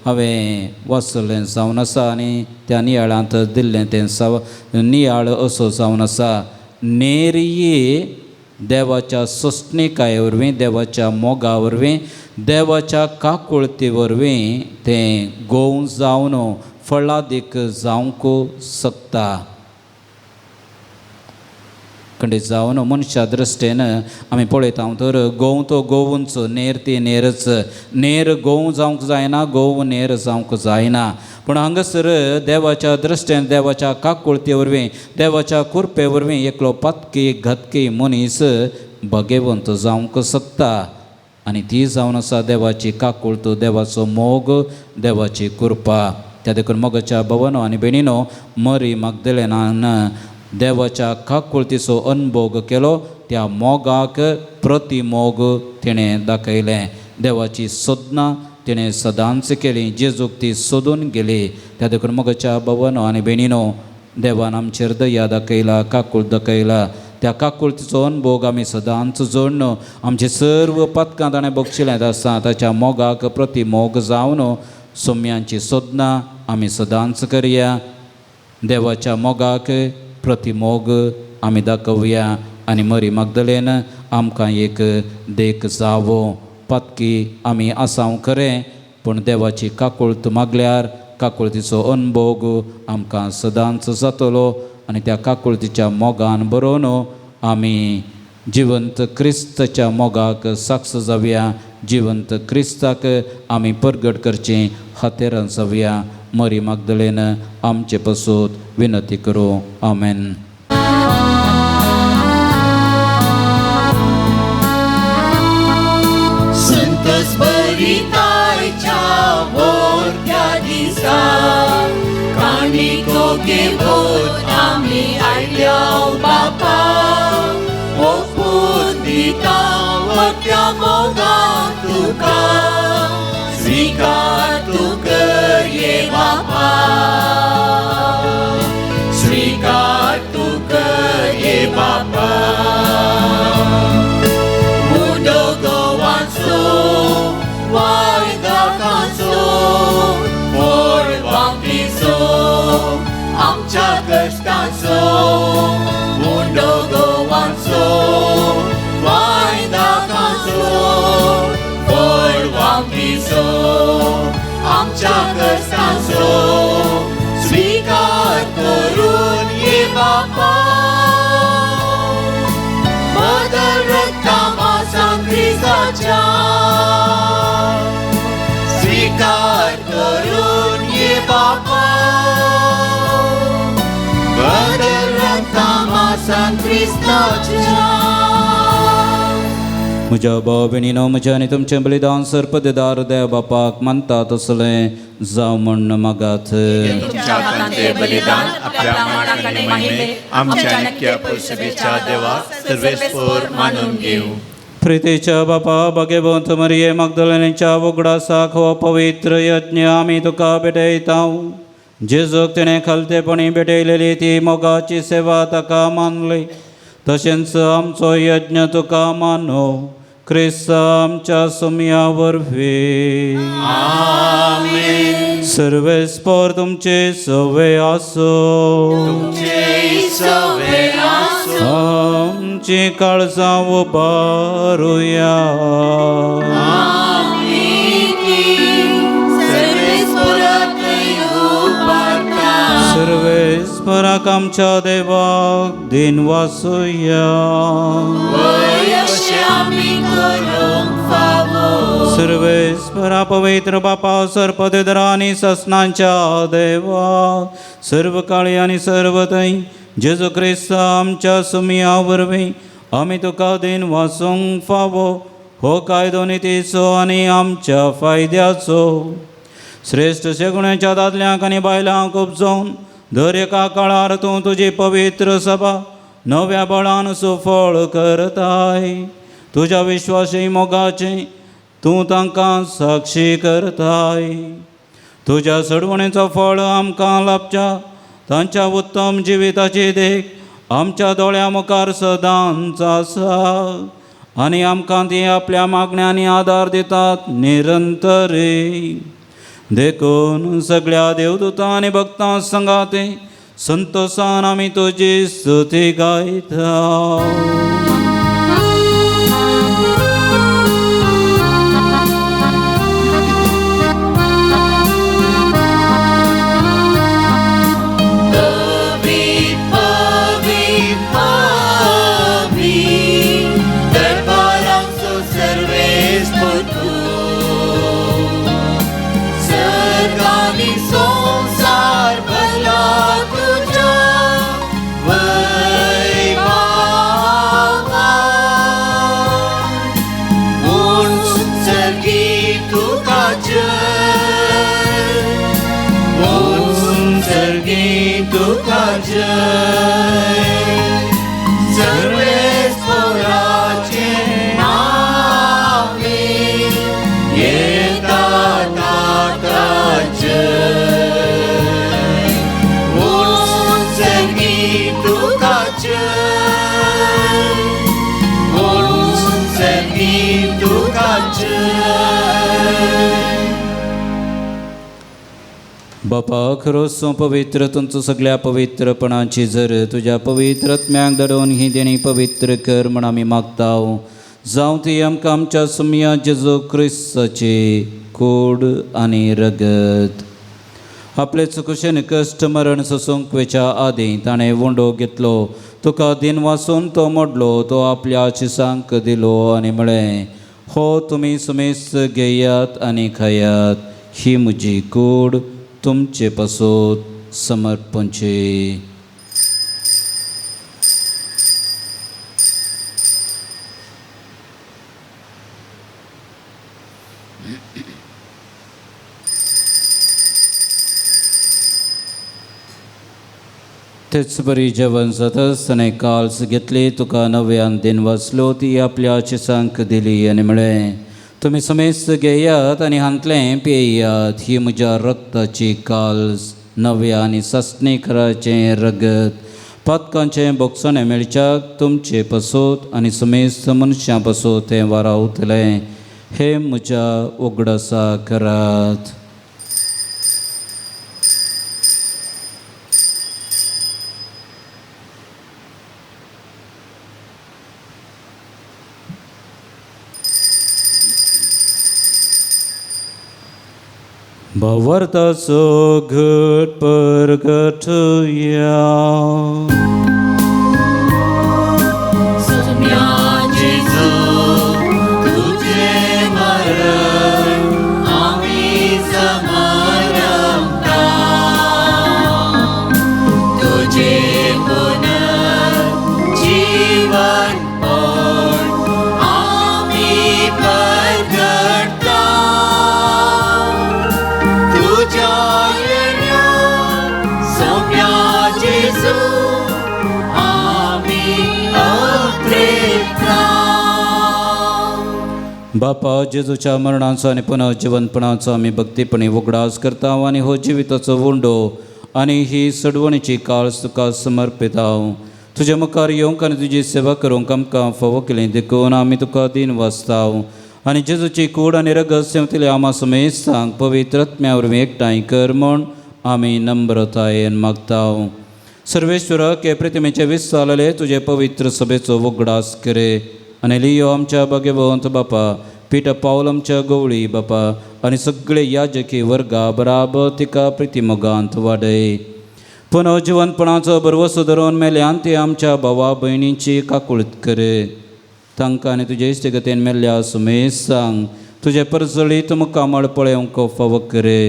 हांवें वाचलें जावन आसा आनी त्या नियाळांत दिल्लें तें नियाळ असो जावन आसा, नेर देवाच्या सोंसणीकाये वरवीं, देवाच्या मोगा वरवीं, देवाच्या काकुळती वरवीं तें गोंव जावन फळादीक जावंक शकता. खंडीत जावन मनशा दृश्टेन आमी पळयता तर गोंव तो गोवूच, नेर ती नेरच, नेर गोंव जावंक जायना, गोंव नेर जावंक जायना. पूण हांगासर देवाच्या दृश्टेन, देवाच्या काकुळते वरवीं, देवाच्या कृपे वरवीं एकलो पातकी घातकी मनीस भगेवंत जावंक शकता. आनी ती जावन आसा देवाची काकुळत, देवाचो मोग, देवाची कृपा. त्या देखून मोगाच्या भवनो आनी भयणीनो, मरी मागदलेनान देवाच्या काकुळतीचो अनभोग केलो, त्या मोगाक प्रतिमोग तिणें दाखयलें. देवाची सोदनां तिणें सदांच केली, जेजूक ती सोदून गेली. त्या देखून मोगाच्या भवनो आनी भयणीनो, देवान आमचेर दया दाखयला, काकुळत दाखयला. त्या काकुळतीचो अनभोग आमी सदांच जोडून आमचे सर्व पातकां ताणें बक्षिलें आसता ताच्या मोगाक प्रतिमोग जावन सोम्यांची सोदनां आमी सदांच करया. देवाच्या मोगाक प्रतिमोग आमी दाखोवया आनी मरी मागदलेन आमकां एक देख जावो. पातकी आमी आसाव खरें, पूण देवाची काकुळत मागल्यार काकुळतीचो अनभोग आमकां सदांच जातलो आनी त्या काकुळतीच्या मोगान बरोवन आमी जिवंत क्रिस्ताच्या मोगाक साक्ष जावया, जिवंत क्रिस्ताक आमी परगट करचें हातेरां जावया. मरी मागदलेन आमचे पसून विनंती करूं. आमेन. संत स्मरितायच्या मोठ्या दिसा काणिको घेवन आमी आयल्या बापा, ओपून दिता मोठ्या मोगान तुका, स्वीकार तूं कर ये बापा, स्वीकार तूं कर ये बापा. उंडो गोवांचो वायदाकांचो फोड वांपीचो आमच्या कश्टांचो, उंडो गोवांचो वायदाकांचो फोड वांपीचो आमच्या कश्टांचो, स्वीकार करून ये बापा. बदल रक्ता मासान क्रिस्ताच्या, स्वीकार करून ये बापा. बदल रक्ता मासान क्रिस्ताच्या. म्हज्या भाव भयणीनो, म्हज्या आनी तुमचें बलिदान सर्पदेदार देव बापाक मानता तसलें जावं म्हण मागात. तुमच्या हातांतलें बलिदान आपल्या मान आनी महिमे आमच्या नित्य पुरुषेच्या देवाक सर्वेस्पोर मानून घेवं. प्रितीच्या बापा, भाग्यवंत मरिये मागदलनेच्या उगडासाक हो पवित्र यज्ञ आमी तुका भेटयता. जेजूक तिणें खालतेपणी भेटयलेली ती मोगाची सेवा ताका मानली, तशेंच आमचो यज्ञ तुका मानो क्रिस्त आमच्या सुमया वरवीं. आमेन. सर्वेस्पोर तुमचे सवे आसो. तुमचे सवे आसो. आमची काळजां उबारुया. सर्वेस्पराक आमच्या देवाक दिन वासुया. सर्वेस्परा पवित्र बापा, सर्पदेदरा आनी ससनांच्या देवा, सर्व काळी आनी सर्व थंय जेजू क्रिस्त आमच्या सुमया वरवीं आमी तुका दिन वासूंक फावो हो कायदो नितीचो आनी आमच्या फायद्याचो. श्रेश्ठ शेगुण्याच्या दादल्यांक आनी बायलांक उपजोवन दर एका काळार तूं तुजी पवित्र सभा नव्या बळान सुफळ करताय. तुज्या विश्वासी मोगाचें तूं तांकां साक्षी करताय. तुज्या सडवणेचो फळ आमकां लाभच्या तांच्या उत्तम जिविताची देख आमच्या दोळ्या मुखार सदांच आसा आनी आमकां ती आपल्या मागण्यांनी आदार दितात निरंतरे. देखून सगळ्या देवदूतां आनी भक्तां संगाते संतोषान आमी तुजी स्तुती गायता. बापा, खरोच पवित्र तुमचो सगळ्या पवित्रपणाची जर तुज्या पवित्र आत्म्याक धाडून ही देणी पवित्र कर म्हण आमी मागता. जावं ती आमकां आमच्या सुमया जेजू क्रिस्ताची कूड आनी रगत. आपले चुकुशेन कश्ट मरण सोसूंक वेच्या आदीं ताणें उंडो घेतलो, तुका दिन वासून तो मोडलो, तो आपल्या शिसांक दिलो आनी म्हळें, हो तुमी सुमेस्त घेयात आनी खायात, ही म्हजी कूड तुमचे पासत समर्पणची. तेच बरी जेवण जातच ताणें काल्स घेतली, तुका नव्यान दिन वाचलो, ती आपल्या शिसांक दिली आनी म्हळें, तुमी समेस्त घेयात आनी हांतलें पियेयात, ही म्हज्या रक्ताची काल्स, नव्या आनी सासणी खराचें रगत, पातकांचें बोगसणें मेळच्याक तुमचे पासत आनी समेस्त मनशां पासत तें वारावतलें. हे म्हज्या उगडासा करात. भावार्थाचो घट परगटया. सुम्या जेजू तुझे मरण आमी समरमता, तुझे पुनर्जीवन पण आमी बापा जेजूच्या मरणाचो आनी पुनर्जिवनपणाचो आमी भक्तीपणी उगडास करता आनी हो जिविताचो उंडो आनी ही सडवणीची काळस तुका समर्पिता. तुज्या मुखार येवंक आनी तुजी सेवा करूंक आमकां फावो केली देखून आमी तुका दीन वाचता आनी जेजूची कूड आनी रगत सेवतली आमा समेस्तांक पवित्र आत्म्या वरवीं एकठांय कर म्हूण आमी नम्रतायेन मागता. सर्वेश्वराक हे प्रतिमेचे विस्तारले तुजे पवित्र सभेचो उगडास करे आनी लियो आमच्या भाग्यवंत बापा पिटा पावल आमच्या गवळी बापा आनी सगळे याजकी वर्गा बराबर तिका प्रितिमोगांत वाडय. पुनर्जिवनपणाचो भरवसो धरून मेल्यान ती आमच्या भावा भयणींची काकुळत करे. तांकां आनी तुजे इश्टगतीन मेल्ल्या सुमेसांक तुजें परजळीत मुखामळ पळोवंक फावो करे.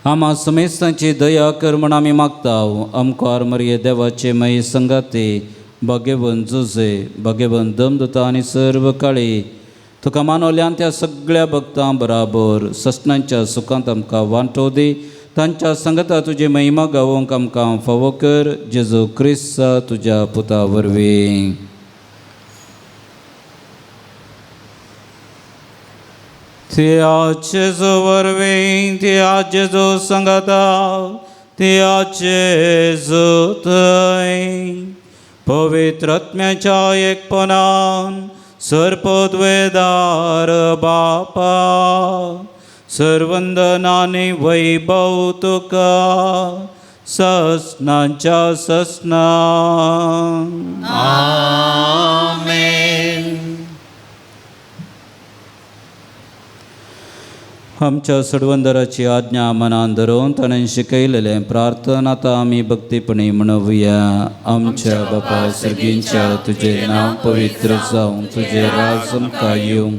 आमा समेस्तांची दया कर म्हूण आमी मागता. आमकां मरये देवाचे मय संगाते भाग्यवंत जुजे भाग्यवंत दमदता आनी सर्व काळी तुका मानवल्यान त्या सगळ्या भक्तां बराबर ससनांच्या सुखांत आमकां वांटो दी. तांच्या संगता तुजी महिमा गावोवंक आमकां फावो कर. जेजू क्रिस्ता तुज्या पुता वरवीं. त्या जेजू वरवीं, त्या जेजू संगता, त्या जेजू थंय पवित्र आत्म्याच्या एकपणान सर्पद्वेदार बापा सर्वंदनानी वैभव तुका ससनांच्या ससना. आमेन. आमच्या सडवंदराची आज्ञा मनान धरून ताणें शिकयलेलें प्रार्थना आतां आमी भक्तीपणी म्हणोवया. आमच्या बापा सर्गींच्या तुजें नांव पवित्र जावं, तुजें राज आमकां येवं,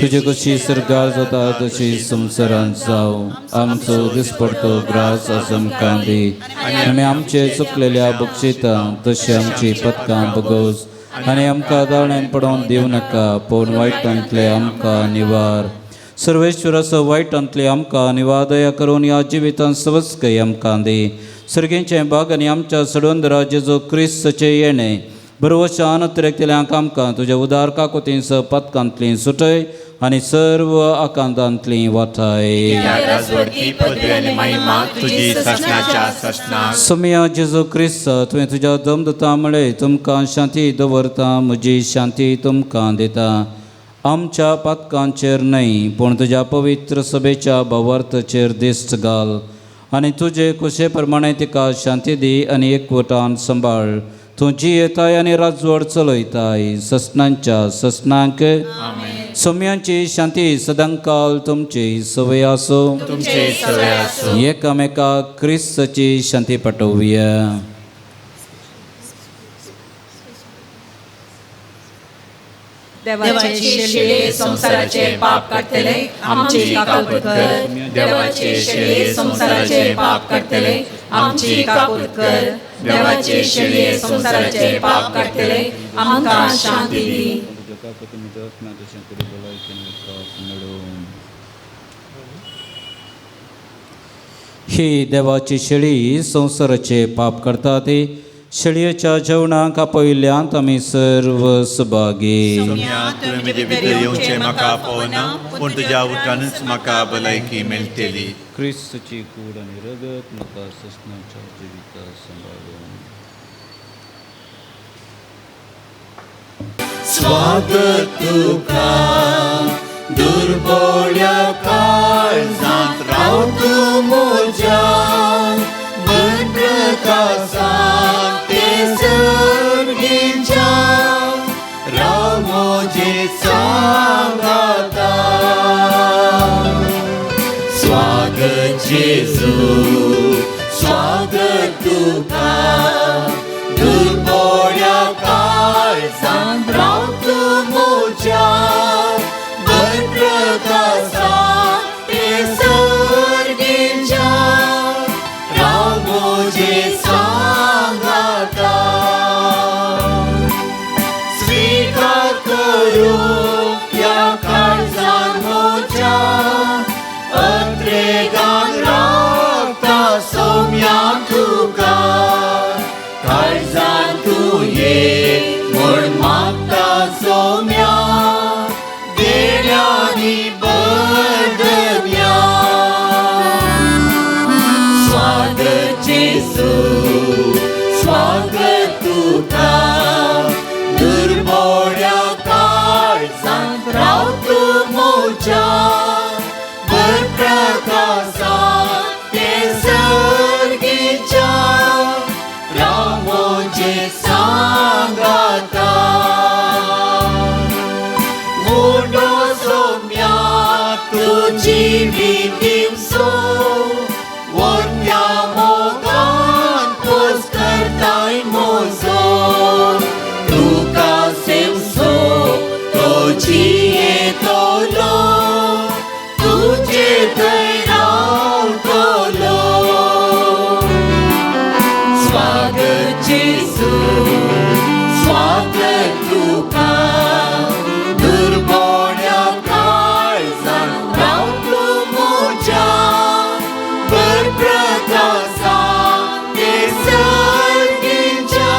तुजे कशी सर्गार जाता तशी संवसारांत जावं. आमचो दिसपडतो ग्रास आज आमकां दी आनी आमचे चुकलेल्या बक्षितां तशी आमची पदकां बगोस आनी आमकां दाळण्यान पडोवन दिवं नाका पूण वायटांतले आमकां निवार. सर्वेश्वराचो वायटांतले आमकां निवादया करून ह्या जिवितांत सवस्कय आमकां दी. सर्गेंचें भाग आनी आमच्या सडवंदरा जेजू क्रिस्तचें येणें बरवशान अतिरेकतल्यांक आमकां तुज्या उदार काकुतींस पदकांतलीं सुटय आनी सर्व आकांतांतलीं वाटाय. सोमया जेजू क्रिस्त तुवें तुज्या दमदता म्हळें तुमकां शांती दवरता, म्हजी शांती तुमकां दिता. आमच्या पातकांचेर न्हय पूण तुज्या पवित्र सभेच्या भावार्थाचेर दिश्ट घाल आनी तुजे कुशे प्रमाणे तिका शांती दी आनी एकवटान सांबाळ. तूं जियेताय आनी राजवट चलयताय ससनांच्या ससनांक. सोम्यांची शांती सदांकाल तुमची सवय आसूं. एकामेका क्रिस्तची शांती पाठोवया. देवाचे शेळये संवसाराचे पाप काडटले आमची काकूत कर. देवाचे शेळये संवसाराचे पाप काडटले आमची काकूत कर. देवाचे शेळये संवसाराचे पाप काडटले आमकां शांती दी. ही देवाची शेळी संवसाराचे पाप करता ती शेळयेच्या जेवणाक आपयल्यांत आमी सर्व सभागी. तुवें म्हजे भितर येवचें म्हाका पळोवना पूण तुज्या उदकानूच म्हाका भलायकी मेळटली. क्रिस्तची कूड आनी रगत म्हाका ससनाच्या जिविता सांबाळून. स्वागत तुका दुर्बोळ्या काळजांत राव तूं म्हज्या प्रकाशांत ते सर्गीच्या राव म्हजे सांगाता. स्वागत जेजू स्वागत तुका दुर्बोळ्या काळजांत राव तूं म्हज्या प्रकाशांत ते सर्गीच्या राव म्हजे सांगाता. स्वीकार करूं ह्या काळजान म्हज्या अत्रेगान रावता सोम्या तुका काळजान तूं ये म्हूण मागता सोम्या. प्रकासान ते सर्गीच्या राव म्हजे सांगाता मुंडो सोम्या तुजी विदिवसो वरत्या मोगान पोस करताय मोजो तुका सेवसो तो जियेतलो तुजे थंय रावतलो स्वागत जेजू स्वागत तुका दुर्बोण्या काळजान राव तूं म्हज्या बर प्रकासान ते सर्गीच्या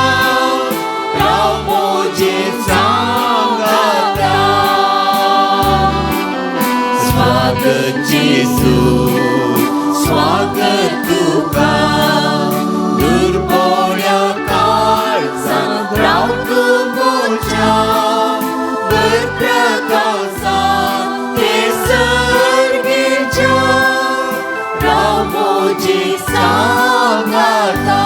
राव म्हजे सांगाता स्वागत जेजू स्वागत तुका दुर्बोण्या काळजान राव तूं म्हज्या बर प्रकासान ते सर्गीच्या राव म्हजे सांगाता.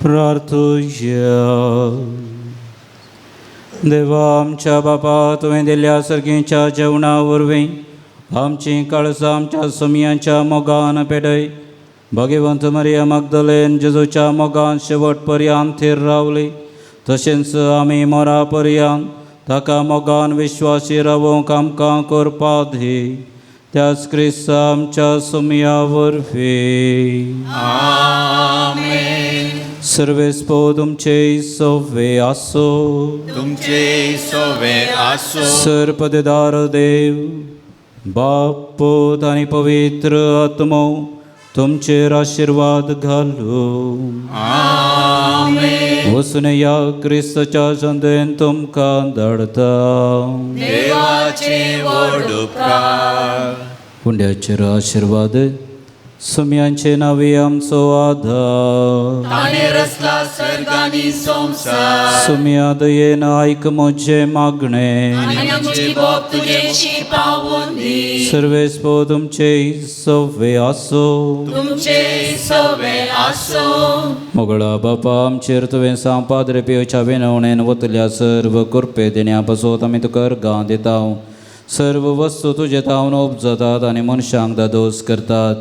प्रार्थुया. देवा आमच्या बापा, तुवें दिल्ल्या सर्गीच्या जेवणा वरवीं आमचीं काळजां आमच्या सुमयांच्या मोगान पेडय. भगवंत मरिया मगदलेन जेजूच्या मोगान शेवट पर्यंत थीर रावली, तशेंच आमी मोरा पर्यंत ताका मोगान विश्वासी रावोंक आमकां करपा दी. त्याच क्रिस्ता आमच्या सुमया वरवीं. आमेन. सर्वेस्पो तुमचे सवे आसो. तुमचे सोवे आसो. सर्पदेदार देव बाप पूत आनी पवित्र आत्मो तुमचेर आशिर्वाद घालू. आमेन. वचून या क्रिस्ताच्या संदेन तुमकां धाडता. देवाचे व्हड उपकार. पुण्याचेर आशिर्वाद सुम्यांचे नावे आमचो आधार. ताणें रचला सर्ग आनी संवसार. सुम्या दयेन आयक म्हजें मागणें. आनी आमची बोब तुजेशी पावून दी. सर्वेस्पो तुमचे सवे आसो. तुमचे सवे आसो. मोगळा बापा, आमचेर तुवें सांपाद्रे पियोच्या विनवणेन वतल्या सर्व कृपे देण्या पासत आमी तुका अर्गां दिता. सर्व वस्तू तुजे तावन उपजतात आनी मनशांक दादोस करतात,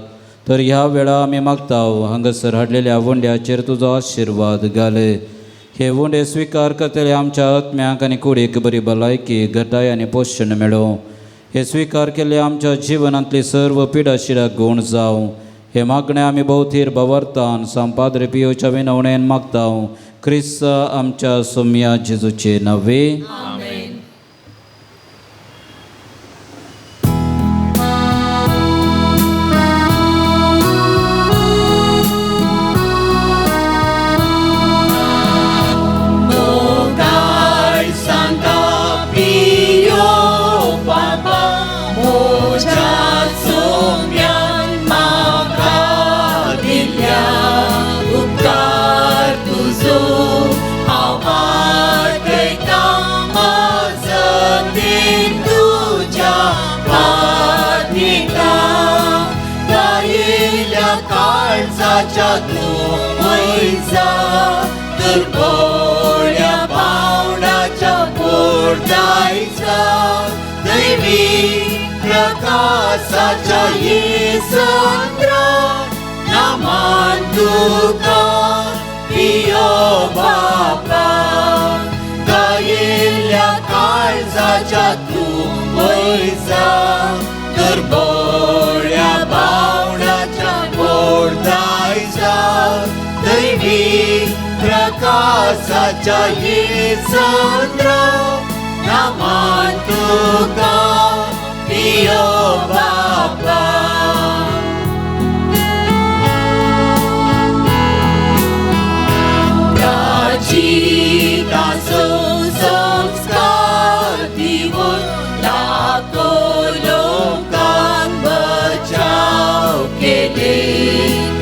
तर ह्या वेळा आमी मागता हांगासर हाडलेल्या वंड्याचेर तुजो आशिर्वाद घाले. हे वंडे स्विकार करतले आमच्या आत्म्याक आनी कुडीक बरी भलायकी, घटाय आनी पोशण मेळूं. हे स्विकार केल्ले आमच्या जिवनांतली सर्व पिडाशिडा गूण जावं. हे मागणें आमी भोवथीर भवर्तान सांपाद्रे पियोच्या विनवणेन मागता क्रिस्त आमच्या सोम्या जेजूचे नवे. आमेन. मोगाळ सांता पियो बाबा म्हज्या सोम्यान म्हाका दिल्या उपकार तुजो हांव आठयतां मजतीन तुज्या पादिता गायिल्ल्या काळजाच्या तूं वयजा दुर्बोळ्या पावणाच्या पोटायचा दैवी प्रकाशाच्या येसंद्र नामान तुका पियो बापा गायिल्ल्या काळजाच्या तूं वयजा दुर्बोळ्या पावणाच्या पोटायचा दैवी प्रकाशाच्या येसंद्र नामान तुका पियो बापा. प्राचीतासो संस्कार दिवन लाखो लोकांक बचाव केले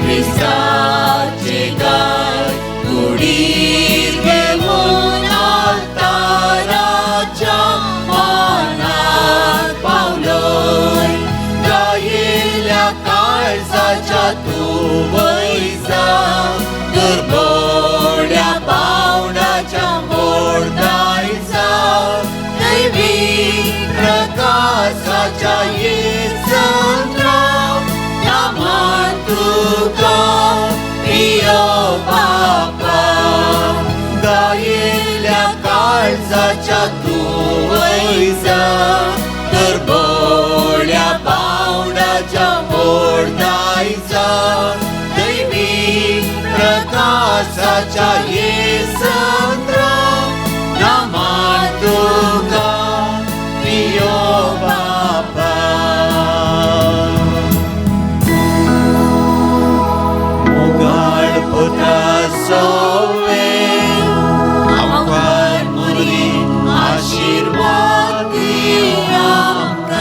क्रिस्ताचे गाय कुडीर घेवन आल्ताराच्या मानार काळजाच्या तूं तर बोड्या पावडाच्या मोडदायचा दैवी प्रकाशाच्या येसंद्र नामा तुका पियो बापा. मुगाळ पुता सोवे आमकां मुरी आशीर्वाद दी आमकां.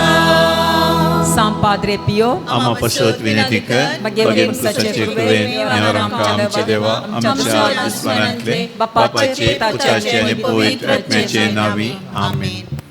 सां पाद्रे पियो आमा पसत विनंती कर, बगेन पुसाचे कृपेन निवार आमकां आमच्या देवा आमच्या दुस्मानांतले, बापाचे, पुताचे आनी पवित्र आत्म्याचे नांवी. आमेन.